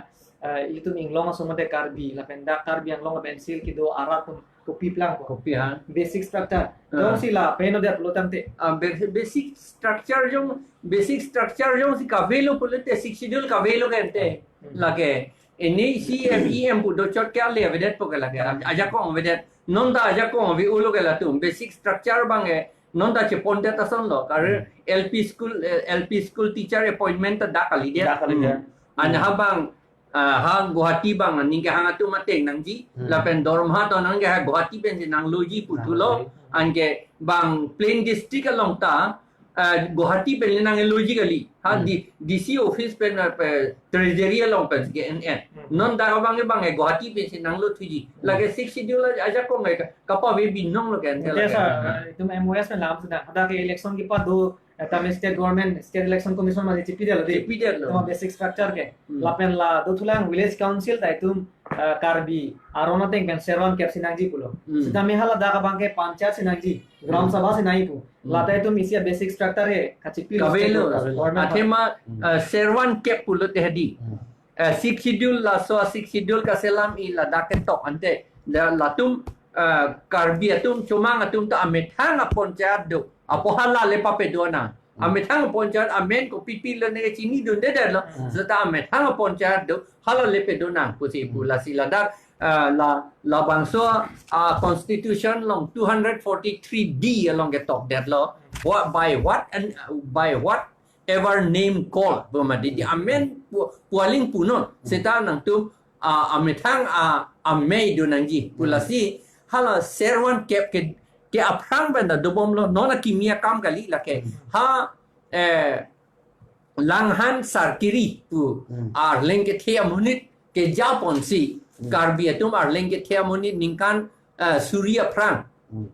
ah, ilitum inglong aso mate Karbi, lapen dak Karbi Anglong lapen sil kedo arat atum kopi plang ko. Kopi ha. Basic structure. Ah. Jongsi la peno dia pulo tangte. Ah, be-, basic structure jong, basic structure jongsi kavelo pulote Sixth Schedule kavelo kente. Hmm. Lake N H C M E M pu dochot ke ale avedet po ke lake. Ajakong avedet. Non ta ajakong ave ulo ke latum. Basic structure abang ke non ta chepondet ason lo. Kar Hmm. L P school, eh, L P school teacher appointment ta dak kalidet. Dak kalidet. Hmm. An Hmm. ha abang, ah, ha Guwahati abang, ningke hang atum ateng nangji. Hmm. Lapen dorma to nangke ha Guwahati pensi nangloji puthulo. Nangloji. Anke bang plain district along ta, ah, Guwahati pen nangloji kali. Ha Hmm. di, D C office pen, ah, pe, treasury along pen ke N N. Hmm. Non dak abang ke abang, eh, Guwahati pensi nanglo thuji. Hmm. Lake Sixth Schedule ajakong ke ka-, kapave binong lo ke ante Ante lake. Sar, Hmm. itum M O S pen lam sedang. Hadak ke election kepado Eta mi state government, State Election Commission mane chipidetlo de. Chipidetlo. Tema basic structure ke. Hmm. Lapen la dothulang village council ta itum, eh, Karbi aron ateng pen servan kep si nangji pulo. Hmm. Sitame hala dak abang ke panchayat si nangji, gram Hmm. sabha si nangji pu. Hmm. Lata itum isi basic structure ke kachipilo Kavelo. State government. Athema, Hmm. eh, servan kep pulote hedi. Hmm. Eh, Sixth Schedule, laso Sixth Schedule kaselam-i ladak ketok ante. La-, latum, eh, Karbi atum, Chomang atum ta amethang apanchayat do. Apo hala le papedo nang. Hmm. Amethang apanchayat amen kopipilo ne chinidundedetlo. Hmm. Seta amethang apanchayat do, hala le pedo nang pusi pu Hmm. lasi ladak, eh, la, labangso, ah, constitution along two hundred forty-three D along ketokdetlo. What, by what and, uh, by what ever name called, pu mati di amen pu-, pualing punon. Hmm. Seta nangtum, ah, amethang, ah, amei do nangji. Pu Hmm. lasi hala servan kep ke, ke aphrang pen ta dobomlo, non akimi akam kali lake. Hmm. Ha, eh, Langhan Sarkiri pu Hmm. arleng kethe amonit kejaponsi. Hmm. Karbi atum arleng kethe amonit ningkan, eh, suri aphrang. Hmm.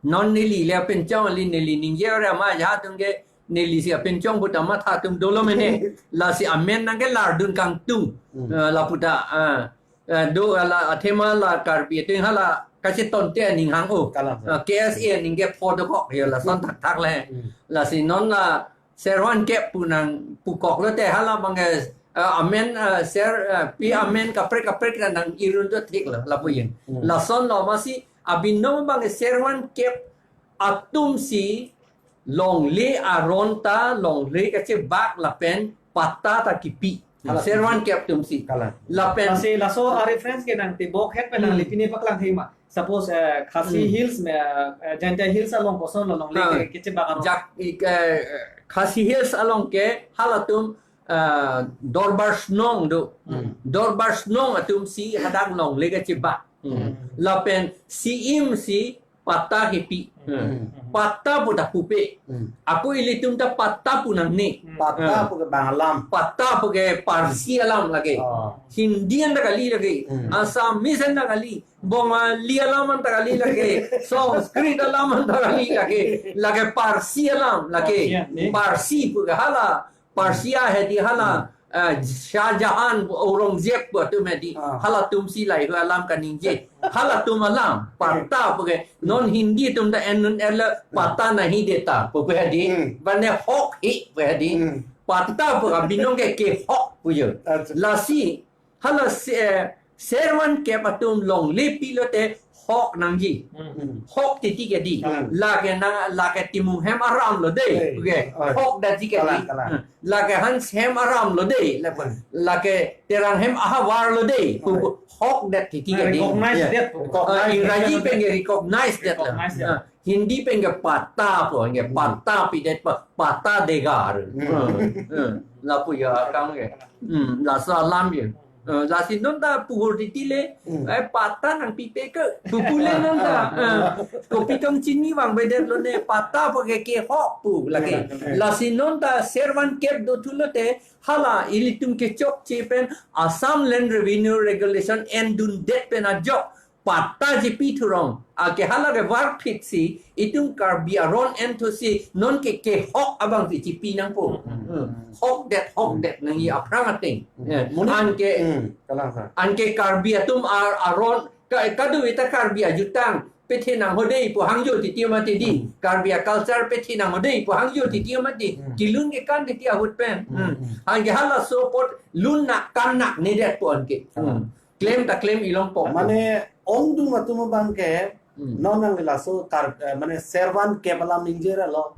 Non neli le apinchong kali, neli ningje ore ama ja atum ke neli si apinchong puta matha atum dolo mene. Lasi amen nang kelardun kangtung. Hmm. Eh, laputa, ah, eh, do la athema la Karbi atum hala kachetonte aning hang-o. Kalang, sir. Ah, K S A aning ke pho dokok yo lason thakthak le. Hmm. Lasi non la servan kep pu nang pukoklote hala abang ke, eh, amen, eh, ser, eh, pi amen kaprek kaprek la nang-irun do thiklo lapu yin. Hmm. Lasonlo masi abinong abang ke servan kep atum si longle aron ta longle kachebak lapen patta ta kipi. Hala servan kep atum si. Kalang. Lapen Lasi laso a reference ke nang tebok het pen nang Hmm. lipine paklang thema. Suppose, eh, Khasi Hmm. Hills me, eh, Jaintia Hills along kosonlo longle Ah. ke, kechebak aron. Jak, ik, eh, Khasi Hills along ke halatum, eh, Dorbar Shnong do. Hmm. Dorbar Shnong atum si hadak longle kachebak. Hmm. Hmm. Lapen si-im si patta kipi. Hmm. Hmm. Patta pu ta pupe. Hmm. Ako ilitum ta patta pu nangne. Hmm. Patta Ah. pu ke bang alam. Patta pu ke Parsi alam lake. Oh. Hindi anta kali lake. Hmm. Assamese anta kali. Bongali alam anta kali lake. Sanskrit alam anta kali lake. Lake Parsi alam lake. Parsi, eh? Parsi pu ke hala Persia hedi hala, Hmm. eh, Shah Jahan, Aurangzeb pu atum hedi, Ah. halatum si lahei alam kaningje. Halatum alam, patta pu ke, non Hindi atum ta en un erle, patta nahi deta pu pu hedi, Hmm. mane hok hi pu hedi, Hmm. patta pu ke abinong ke kehok pu jo. Acha. Lasi, hala se-, eh, servan kep atum longle pilote hok nangji. Hmm. Hok titi ke di. Hmm. Lake nang, lake Timung hem aram lo de. Hey. Oke. Oh. Hok dati ke di. Kalang, kalang. Hmm. Lake Hans hem aram lo de. Lake, Hmm. lake Terang hem ahavar lo de. Oh. Hok dati titi ke di. Recognize Ya. that. Ah, Recognize Ingraji that. Pen ke recognize that. Recognize that. Ah, Hindi pen ke patta pu, ke Hmm. patta pidet pa, patta dega. Hmm. Hmm. Hmm. Lapu ya kang ke. Hmm. Laso alam ye. Eh, lasi non ta puhur titi le, Hmm. eh, patta nangpipe ke, pu pu le non ta. Eh, kopi tong chini vangvedet lo ne, patta pu ke kehok pu lake. Hmm. Lasi non ta servan kep do thu lote, hala ilitum kechokche pen Assam Land Revenue Regulation endundet pen ajok, patta chipi thurong. Ake hala ke varphit si, itum Karbi aron enthusi, non ke kehok abang si chipi nangpo. Hmm. Hmm. Hok det, hok det nangji aphrang ateng. Hmm. Eh, Muni-, anke, Hmm, kalang sa. Anke Karbi atum ar-, aron, ka-, kadokave ta Karbi ajutang, pethe nang ho dei pu hangjo titi mati di. Hmm. Karbi a culture pethe nang ho dei pu hangjo titi mati. Hmm. Kelun kekan titi ahut pen. Hmm, Hmm. hmm. Anke halaso apot lun nak kan nak nedet pu anke. Kalang. Hmm. Klem ta klem ilong po. Mane ongdung atum abang ke, Hmm. non nangli laso kar-, eh, mane servan kep alam ningje ra lo.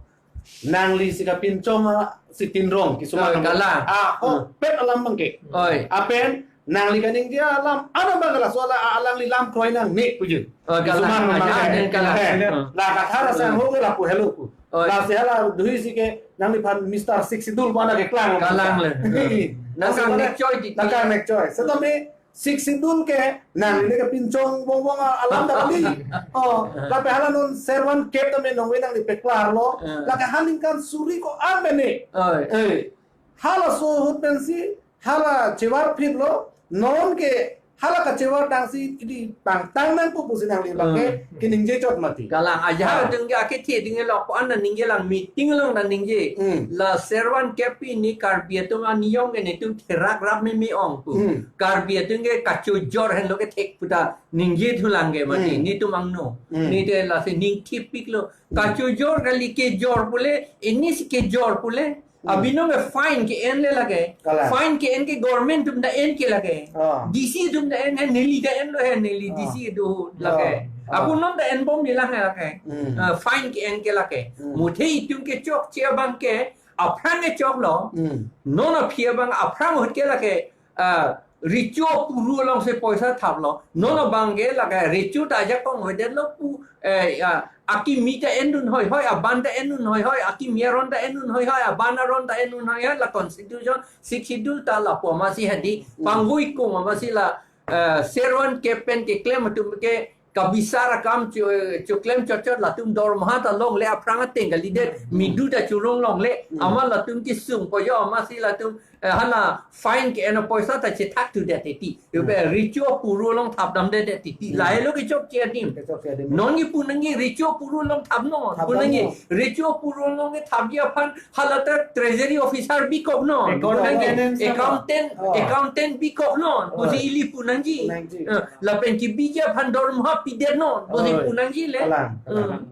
Nangli si kapinchong a si tinrong, kisuman Oh, nang kalang. Ah, oh, Hmm. pet alam abang ke. Oi. Apen, nangli kaningje alam, ana abang ke laso ala, alangli lam kroi nangne puji. Oh, Kisuman kalang. Nang Ah, ke. Kalang. Eh, Hmm. la kathara sang Hmm. ho ke lapu helo pu. Oi. Lasi hala duhi si ke, nangliphan Mister Sixth Schedule mana ke klang. Kalang le. Ih. Nang Lasi kang mana nek choi di. Nang kang nek choi. Setame Sixth Schedule ke, nangli kapinchong bongbong a-, alam ta kali. Oh, lapen hala non servan kep tame nongve nangli peklarlo. Eh. Lake ha ningkan suri ko-an mene. Oi. Eh. Halaso ahut pensi, hala chevarphitlo, non ke Hala kachevardamsi ili pangtang nangpo pusi nangli abangke Hmm. keningje chot mati. Kalang ajahak Ah. atum ke akethe atum ke lo ko an ningje lang meeting along ningje. Hmm. La Servan Kep pen ni Karbi atum aniyom ke netum therak rap meme ong pu. Hmm. Karbi atum ke kachojor henlo ke thek puta ningje thulang ke mati. Hmm. Netum angno. Hmm. Neli te lasi ning thipiklo. Hmm. Kachojor kali kejor pule, ini si kejor pule. Hmm. Abinong ke fine ke-en le lake. Kalang. Fine ke-en ke government atum ta en ke lake. Ah. D C atum ta en he, neli ta enlo he, neli Ah. D C do Ah. lake. Ah. Ako non ta enbom nilang he lake. Hmm. Ah, fine ke-en ke lake. Hmm. Muthe itum kechokche abangke, aphrang kechoklo. Hmm. Non aphi abang aphrang ahut ke lake. Ah, recho puru alongsi poisa thaplo. Non abangke lake recho ta ajakong avedetlo pu, eh, ya, akimi ta endun hoi hoi, aban ta endun hoi hoi, akimi aron ta endun hoi hoi, aban aron ta endun hoi hoi, la constitution, Sixth Schedule ta lapu amatsi hadi, Hmm. pangvoi kung amatsi la, eh, Servan Kep pen keklem atum ke kabisar akam chu-, chuklem chotchot latum dormoha ta longle aphrang ateng kalidet Hmm. midu ta churong longle Hmm. amat latum kesung pojo amatsi latum, eh, hala fine ke-en apoisa ta chethak thudet titi. Hmm. Yupe recho puru along thapdamdedet titi. Hmm. Lahelo kechokche adim. Kechokche adim. Non kipu nangji recho puru along thapnon. Thapdamnon. Pu nangji recho puru along kethapji aphan hala ta treasury officer bikoknon. Account Pu nangji maintenance accountant, Oh. accountant bikoknon. Oh. Pusi ili pu nangji. Pu nangji. Eh, lapen kebiji aphan dormoha pidetnon. Pusi Oh. pu nangji le. Kalang, kalang. Hmm.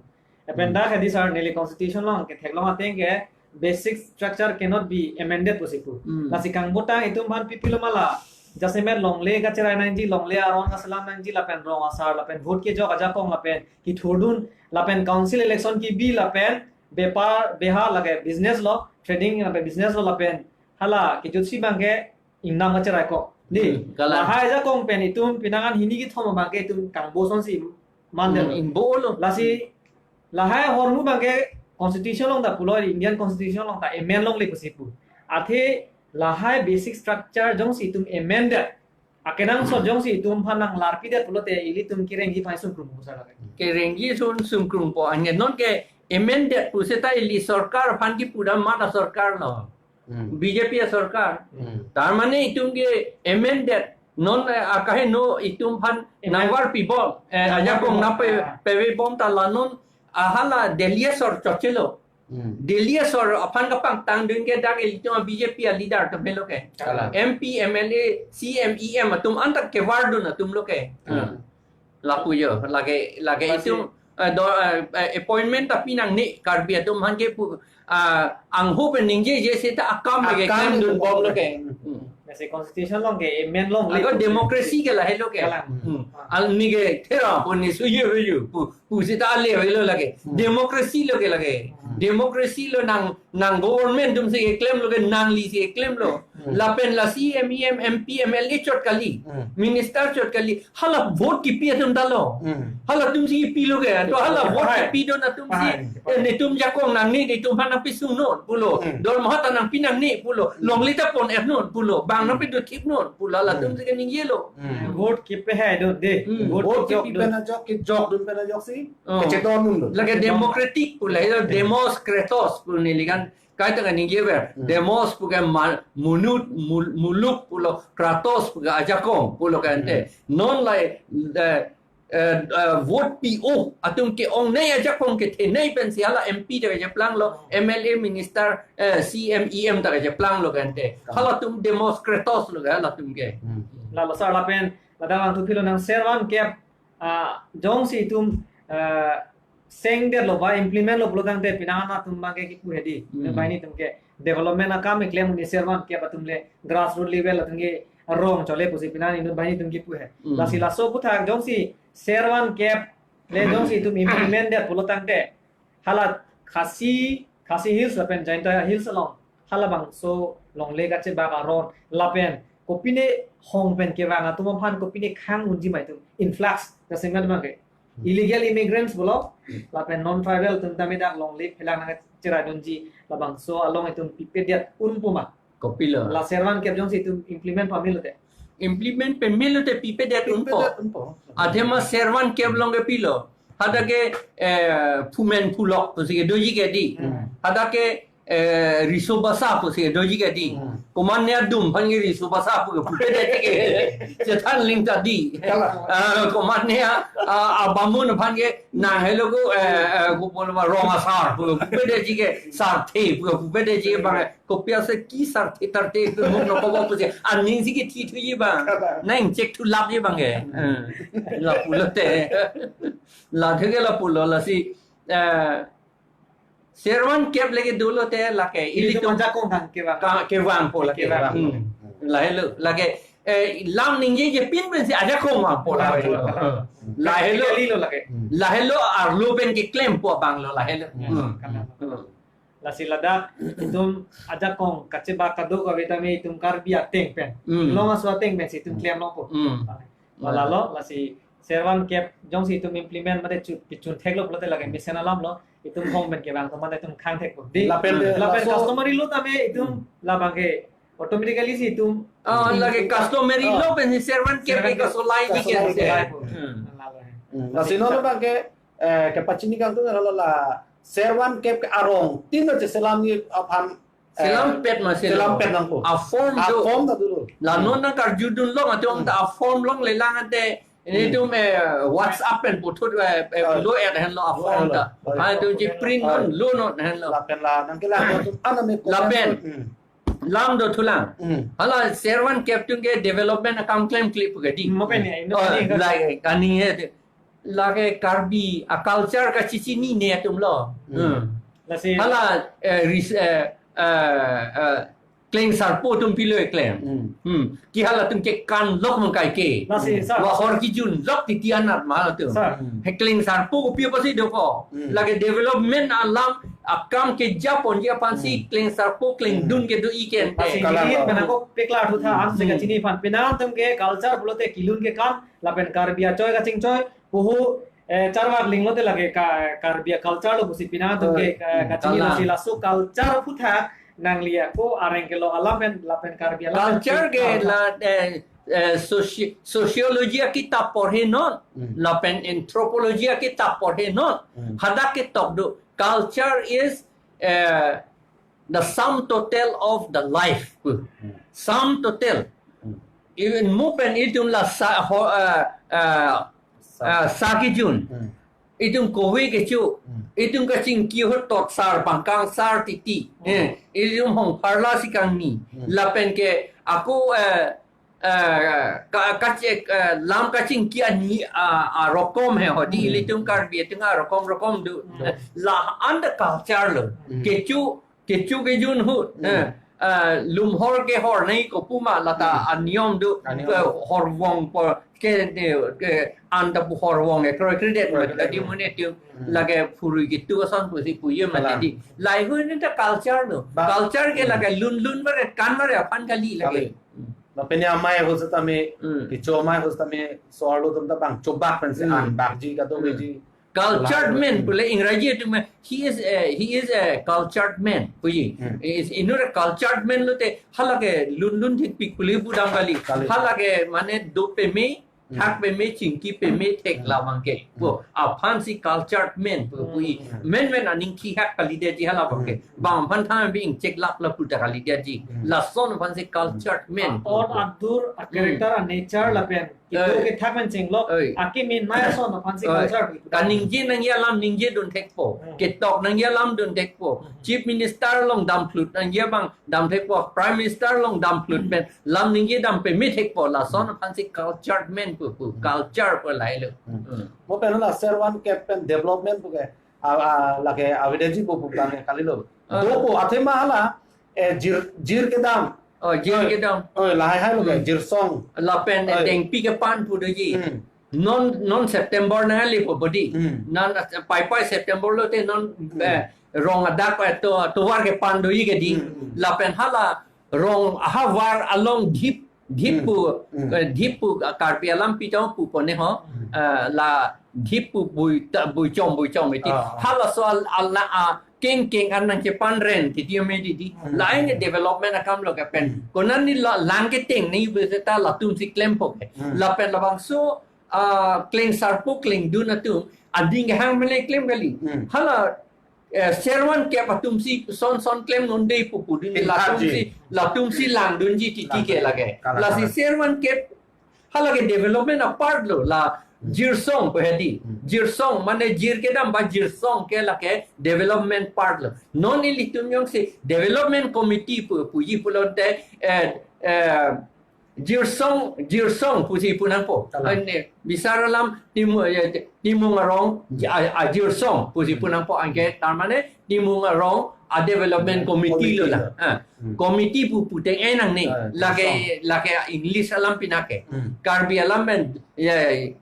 Lapen dak hadi sir neli constitution along ketheklong ateng ke basic structure cannot be amended pusi pu. Hmm. Lasi kangbotang itum aphan pipilo ma la. Jasemet longle kacherai nangji, longle aron kaselam nangji, lapen rong asar, lapen vote kejok ajakong, lapen kethurdun, lapen council election kebi, lapen bepar, beha lake business lo, trading lapen business lo, lapen hala kejutsi abangke ingnam kacherai ko. Di, Hmm, kalang. Lahai ajakong pen itum pinangan hini kethom abangke itum kangbo asonsi mandetlo. Hmm, ingbolo. Lasi, lahai ahormu abangke constitution along ta pulo, Indian constitution along ta amend longle pusi pu. Athe lahai basic structure jongsi itum amended, akenangsot jongsi itum aphan nanglarpidet pulote ilitum kerengji aphan sungkrung pusar lake. Kerengji ason sungkrungpo, anke non ke amended puseta ili sorkar aphan kipudam mata sorkar lo. Hmm. B J P asorkar. Hmm. Tar mane itum ke amended. Non, eh, akahe no itum aphan Amend- nangvarpibom. Eh, Nangvarpibom. Ajakong nangpe-, Ah. pevebom ta la non ahala Delhi asor chotchelo. Hmm. Delhi asor aphan kapangtangdun ke dak ilitum B J P aleader atum helo ke. Kalang. M P, M L A, C M, E M atum anta kevardun atum lo ke. Hmm. Lapu jo, lake, lake Pasi. Itum, eh, do, eh, eh, appointment ta pinangne, Karbi atum aphan ke pu, ah, angho pen ningjeje seta akam ke Akam klemdun itu bom lo ke. Hmm. Lasi constitution along ke amend longle. Ako democracy ke lahelo ke. Kalang. Hmm. Ah. Al ni ke thera pon ni suyu huyu pu, pu seta ale helo lake. Hmm. Democracy lo ke lake. Hmm. Democracy lo nang, nang government atumsi keklemlo ke nanglisi keklemlo. Hmm. Lapen la C M, E M, M P, M L A chot kali. Hmm. Minister chot kali. Hala vote kipi atum ta lo. Hmm. Halatumsi kipilo ke. To hala vote Pahai. Kipidun atumsi. Pahai. Eh, netum ajakong nangne, netum aphan nangpisungnon pulo. Hmm. Dormoha ta nangpi nangne pulo. Hmm. Longle ta pon-etnon pulo. Bang Hmm. nangpidothipnon pulo. Hmm. Halatumsi keningjelo. Hmm. Vote kipi hai do de. Hmm. Vote Vote kejok kipi do. Pen ajok, kejokdun pen ajoksi. Oh. Kechetondun do. Lake Kechetondun. Democratic pu la, Hmm. Demos Kratos pu neli kan kaita kaningje ver. Hmm. Demos pu ke ma-, munut, mul-, muluk pulo, Kratos pu ke ajakong pulo ke ante. Hmm. Non la, eh, eh, eh, vote pi-o atum ke-ongnei ajakong kethenei pensi hala M P ta kacheplang lo, M L A minister, eh, C M, E M ta kacheplang lo ke ante. Hmm. Halatum Demos Kratos lo ke halatum ke. Hmm. Lalo sir lapen ladak vangthu pilo nang Servan Kep, ah, jongsi itum, ah, sengdetlo ba implement lo pulo tangte pinangan atum abangke kipu hedi. Hmm. Banghini atum ke development akam keklem un-e Servan Kep atum le grassroot level atum ke rong chole pusi pinangan inut banghini atum kipu he. Hmm. Lasi laso aphuthak jongsi Servan Kep le jongsi itum implement det pulo tangte hala Khasi, Khasi Hills lapen Jaintia Hills along halabangso longle kachebak aron lapen kopine hong pen kevang atum aphan kopine khang unji ma itum influx jasemet abangke. Hmm. Illegal immigrants pulo, lapen non-tribal atum tame dak longle phelang nangcheraidunji labangso along itum pipedet unpo ma. Kopilo? La Servan Kep jongsi itum implement pamelo te. Implement pamelo te pipedet unpo. Pipedet unpo. Athema Servan Kep along ke pilo. Hadak ke, eh, phumen phulok pusi ke doji ke di. Hmm. Hadak ke, eh, riso basa pusi doji kadi. Hmm. Komatne adum aphan ke riso basa pu pupe detji ke. Chethan ling ta di. Kalang. Ah, komatne a, a, abamun aphan ke nang helo ko, eh, eh, ko bol ma rong asar pu pupe detji ke, sarthe pu pupe detji ke bang, kopi ase ki sarthe tarthe ke muk no kobo pusi aning si ke thi thuji bang. Kalang. Nang check thu lap ji bang ke. Eh, lapu lote. La thu ke lapu lo, lasi, eh, Servan kep lagi dolo te lake, ili ilitum ajakong thang kevang. Ka-, kevangpo lake. Kevang. Hmm. Lahelo lake, eh, lam ningjeje pinpin si ajakong vangpo lake. Vangpo. Lahelo. Kali lo lake. Hmm. Lahelo arlo pen keklempo abang lo lahelo. Hmm. Hmm. Kalang. Hmm. Lasi ladak itum ajakong kachebak kadokave tame itum Karbi ateng pen. Hmm. Long aso ateng pen si itum Hmm. klem longpo. Hmm. Lalo, lasi Servan kep jongsi itum implement mate chu-, pichun theklo pulote lake mesen alam lo, itum hong pen kevang atum mate itum khang thekpo. Di, lapen, lapen laso customary law tame itum Hmm. labang ke automatically si itum Ah, lake customary Ah. law pen si Servan kep Servan ke kep kasolai di kasolai ke. Kasolai po. Hmm. Lalo. Hmm. Lasi non abang ke, eh, kepachini kangtung hala la Servan kep ke arong tin na che selam ni aphan, eh, selam pet ma selam. Selam pet nangpo. A form A do. Form ta dulu. La Hmm. non nang karjudun long atum Hmm. ta a form longle lang ante ini Hmm. tum, eh, WhatsApp pen puthot, eh, eh, Oh. lo et henlo a form Oh, ta. oh. Ha tum ji print Oh. non lo non henlo. Lapen la nangkelang atum ana me Lapen. Hmm. Lam do thulang. Hmm. Hala Servan kep atum ke development akam klemkle pu kadi. Mo pen ya, ino Oh, kani ka- lake kani he. Lake Karbi a culture kachechinine atum lo. Hmm. Hmm. Lasi Hala, eh, ris-, eh, eh, eh, kleng sarpo atum pilo klem. Hmm. Hmm. Ki halatum ke kan lok mangkai ke. Lasi, sir. Wahor kijun lok titi anat ma halatum. Sir. Hmm. He kleng sarpo kopi apotsi doko. Hmm. Lake development alam akam kejaponji aphansi Hmm. kleng sarpo kleng Hmm. dun kedo-i ke ante. Lasi Kalang. Nit pen ako peklar thutha, Hmm. ansi Hmm. kachini aphan. Penang atum ke culture pulote kilun kekan, lapen Karbi achoi kachingchoi, puhu, eh, charvak linglo te lake ka-, Karbi culture lo pusi penang atum ke, Oh. eh, Hmm. kachini Kalang. lasi laso culture aphuthak nangli ako areng kelo alam pen lapen Karbi alam pen Culture ke culture. la, eh, eh, soci-, sociology akitap porhe non, Hmm. lapen anthropology akitap porhe non, Hmm. hadak ketok do. Culture is, eh, the sum total of the life. Hmm. Sum total. Hmm. Even mo pen itum la sa, ho, eh, eh, Sa. eh, sa kijun. Hmm. Itum kove kecho. Hmm. Itum kachingki ahut tot sar bangkang sar titi. Hmm. Eh, itum hong pharla si kangni. Hmm. Lapen ke ako, eh, eh, ka, kache-, eh, lam kachingki ani, ah, ah, rokom he hodi Hmm. ilitum Karbi atum a rokom rokom do. Hmm. Eh, la-an ta culture lo. Hmm. Kecho, kecho kejun ahut. Hmm. Eh, ah, lumhor kehor nai kopuma lata Hmm. aniyom do. Aniyom. Eh, horvong por ke, ke, ke an ta pu horvong e kroi kredet Kroi ma kredet. tadi mune tu Hmm. lake phurui kitu ason pusi puye ma Kalang. tadi. Lahei ahut ni ta culture lo. Ba- Culture ke Hmm. lake lun lun bare kan bare aphan kali lake. Kali. Lapen ya amei ahut setame, Hmm. kecho amei ahut setame, so-arlo atum ta bang chobak pensi Hmm. an bakji kado Hmm. beji. Cultured Lahat man, hmm. pule Ingraji atum he, he is a, he is a cultured man, puji. Hmm. He is, inut a cultured man lote, halake lun lun thekpik pule pudam kali. Kali. Halake mane do peme, Hmm. thak peme, chingki peme, thek Hmm. labang ke. Hmm. Pu, aphansi cultured man, pu, Hmm. puji. Hmm. Men men aning thihak kalidetji halabang ke. Hmm. Bang aphan thang bing chek lap lap puta kalidetji. Hmm. Lason aphansi cultured man, pu, Aot pu. adur, a character, Hmm. a nature lapen. Kedo Oi. kethak pen chenglok, Oi. akemin maya son aphansi Oi. culture pu. Kaningje nangji alam ningje dun thekpo. Hmm. Ketok nangji alam dun thekpo. Hmm. Chief Minister along damphlut nangji abang dam thekpo. Prime Minister along damphlut pen lam ningje dam peme thekpo. Lason aphansi cultured man pu pu. Hmm. Culture pu lahelo. Hmm. Hmm. Mo pen la Servan kep pen development pu ke, a, a, lake avedetji pu pu tame kalilo. Ah. Dopo athema hala, eh, jir, jir kedam. Oh, jir Oi. kedam. Oi, lahai hai lo ke, Hmm. jir song. Lapen, eh, Oi. Dengpi kepan pu doji. Hmm. Non, non September nanglipo bodi. Hmm. Non, eh, pai pai September lote non, Hmm. eh, rong adak, eh, to, tovar kepan doji kedi. Hmm, hmm. Lapen hala rong ahavar along dhip, dhip Hmm. pu, Hmm. eh, dhip pu, eh, Karbi alam pitong pu pone ho. Hmm. Eh, la dhip pu bui ta, bui chom, bui chom iti. Ah, ah. Halaso al, al na, ah, keng keng an nangchepan ren titi ame titi. Hmm. Lahai ne development akam lo kapen. Hmm. Konat ne la lang keteng ne beseta latum si klempo ke. Hmm. Lapen labangso, ah, kleng sarpo kleng dun atum ading hang mele klem kali. Hmm. Hala eh, servan kep atumsi son son klem non dei pu pudun, Pintha latumsi, ji. Latumsi langdunji titi ke Langdun. Lake. Kalang, lasi kalang. Servan kep halake development apart lo la. Hmm. Jirsong pu hedi. Hmm. Jirsong mane jir kedam ba jirsong ke lake development part lo. Non ilitum jongsi development committee pu, puji pulote, eh, eh, jirsong, jirsong pusi pu nangpo. Kalang. Ane, bisar alam Timung, eh, Timung Arong, Hmm. a, a, jirsong pusi pu nangpo anke, tar mane Timung Arong a development Hmm. committee lo la. Committee lo. Ah. Hmm. Committee pu puteng enang ni. Ah, lake, jirsong. Lake English alam pinake. Hmm. Karbi alam pen, ya,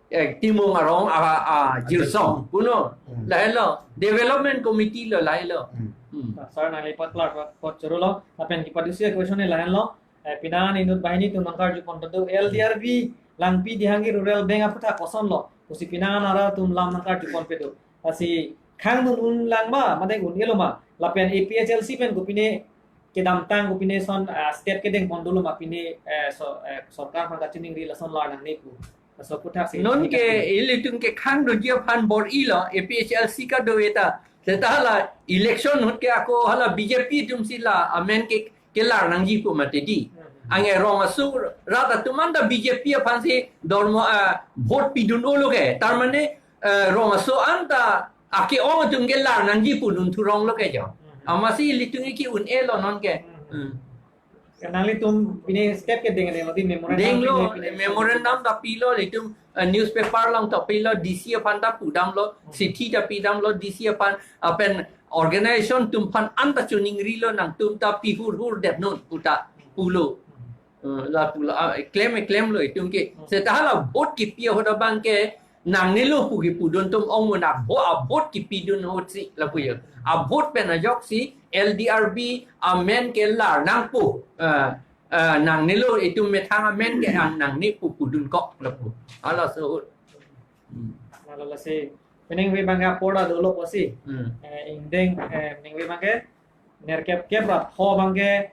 eh, Timung Arong a, a, jirsong. Jirsong. Puno, Hmm. lahelo. Development committee lo lahelo. Hmm. Hmm. Nah, sir, nangli pat klar, pat, pat choro lo. Lapen kipadusi question ni lahenlo. Eh, pini an inut banghini atum nangkarju pon do, L D R B, Langpi Dehangi Rural Bank aphuthak koson lo. Pusi pini an ara atum lam nangkarju ponpe do. Lasi khangdun un lang ma, mate un-elo ma. Lapen A P H L C pen kopine kedamtang, kopine son, ah, step kedeng pon dolo ma pine, eh, so, eh, sorkar aphan kachiningri lason lar nangne pu. Laso aphuthak si Non ke ilitum ke khangdunji aphan bor-ilo, A P H L C kado eta. Seta hala election ahut ke ako hala B J P atumsi la amen ke, kelar nangji pu mati di. Hmm. Anke rong aso rat atum anta B J P aphansi dormo, ah, vote pidun-olo ke. Tar mane, eh, rong aso anta ake-ong atum kelar nangji pu dun thurong lo ke jo. Hmm. Amatsi ilitum ke un-elo non ke. Hmm. Hmm. Ke nanglitum pine step kedeng denglo di memorandum Denglo, pine, pine memorandum ta pilo, ilitum, eh, newspaper along ta pilo, D C aphan ta pudamlo, Hmm. chithi ta pidamlo, D C aphan, apen organization atum aphan anta chiningrilo, nangtum ta pihur hur det non puta pulo. Hmm. Eh, la pulo, ah, klem, klemlo itum ke. Hmm. Seta hala vote kipi ahut abang ke, nangnelo pu kipudun atum ong mo na vo-, a vote kipidun ahutsi lapu ya. A vote pen ajoksi L D R B amen kelar nangpo. Eh, eh, nangnelo itum methang amen ke ang nangne pu pudunkok lapu. Halaso ahut. Hmm. Lalo lasi peningve abang ke apor ta dolo pusi. Hmm. Eh, ingdeng, eh, peningve abang ke nerkep kep ra pho abang ke,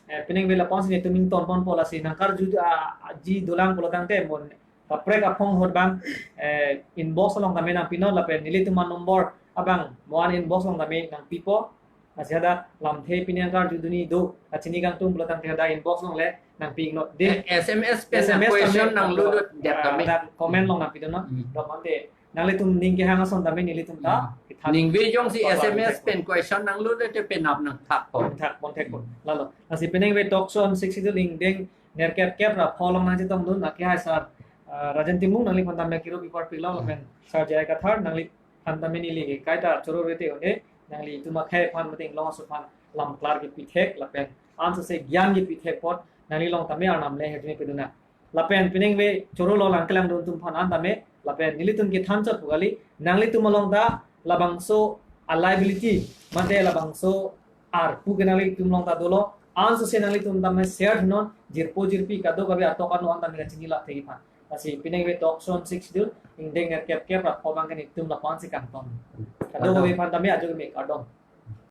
eh, peningve lapuson si netum ington ponpo lasi nangkarju, ah, ji dolang pulo tangte mo kaprek aphong ahut abang, eh, inbox along tame nangpinon lapen nelitum a-number abang mo an inbox along tame nangpipo. Lasi hadak lamthe pine nangkarjudunji do, kachini kangtung pulo tangte hadak inbox along le nangpi-iknon. Di Eh, S M S pen S M S question tame nanglo do, ah, dep tame. Hadak comment along nangpinon no. Hmm. Dok mante nanglitum ning kehang ason tame nelitum ta Hmm. kithan Ningve jongsi paglang S M S thek pen question nanglo do te penap nangthakpo. Thak pon thekpo. Lalo. Lasi peningve talk show on Sixth Schedule ingdeng nerkep kep ra pho along nangchetongdun, lake hai sir, ah, Rajen Timung nangliphan tame kiru pipar pilong lapen sir J I Kathar nangliphan tame neli ke kaita choro rete one, nanglitum akhei aphan mate inglong aso aphan lam klar kipithek lapen ansose gyan kipithek apot nangli along tame arnam le hetme peduna. Lapen peningve choro lo lang kelangdun atum aphan an tame, lapen nelitum kethan chot pu kali, nanglitum along ta labangso a liability, mate labangso arpu ke nanglitum along ta dolo, ansose nanglitum tame share non, jirpo jirpi kadokave atok ano an tame kachini lap thek-ik aphan. Lasi peningve talk show on Sixth Schedule ingdeng nerkep kep ra pho abang ke netum lapuson si kangton. Kardom. Kadokave aphan tame ajo keme kardom.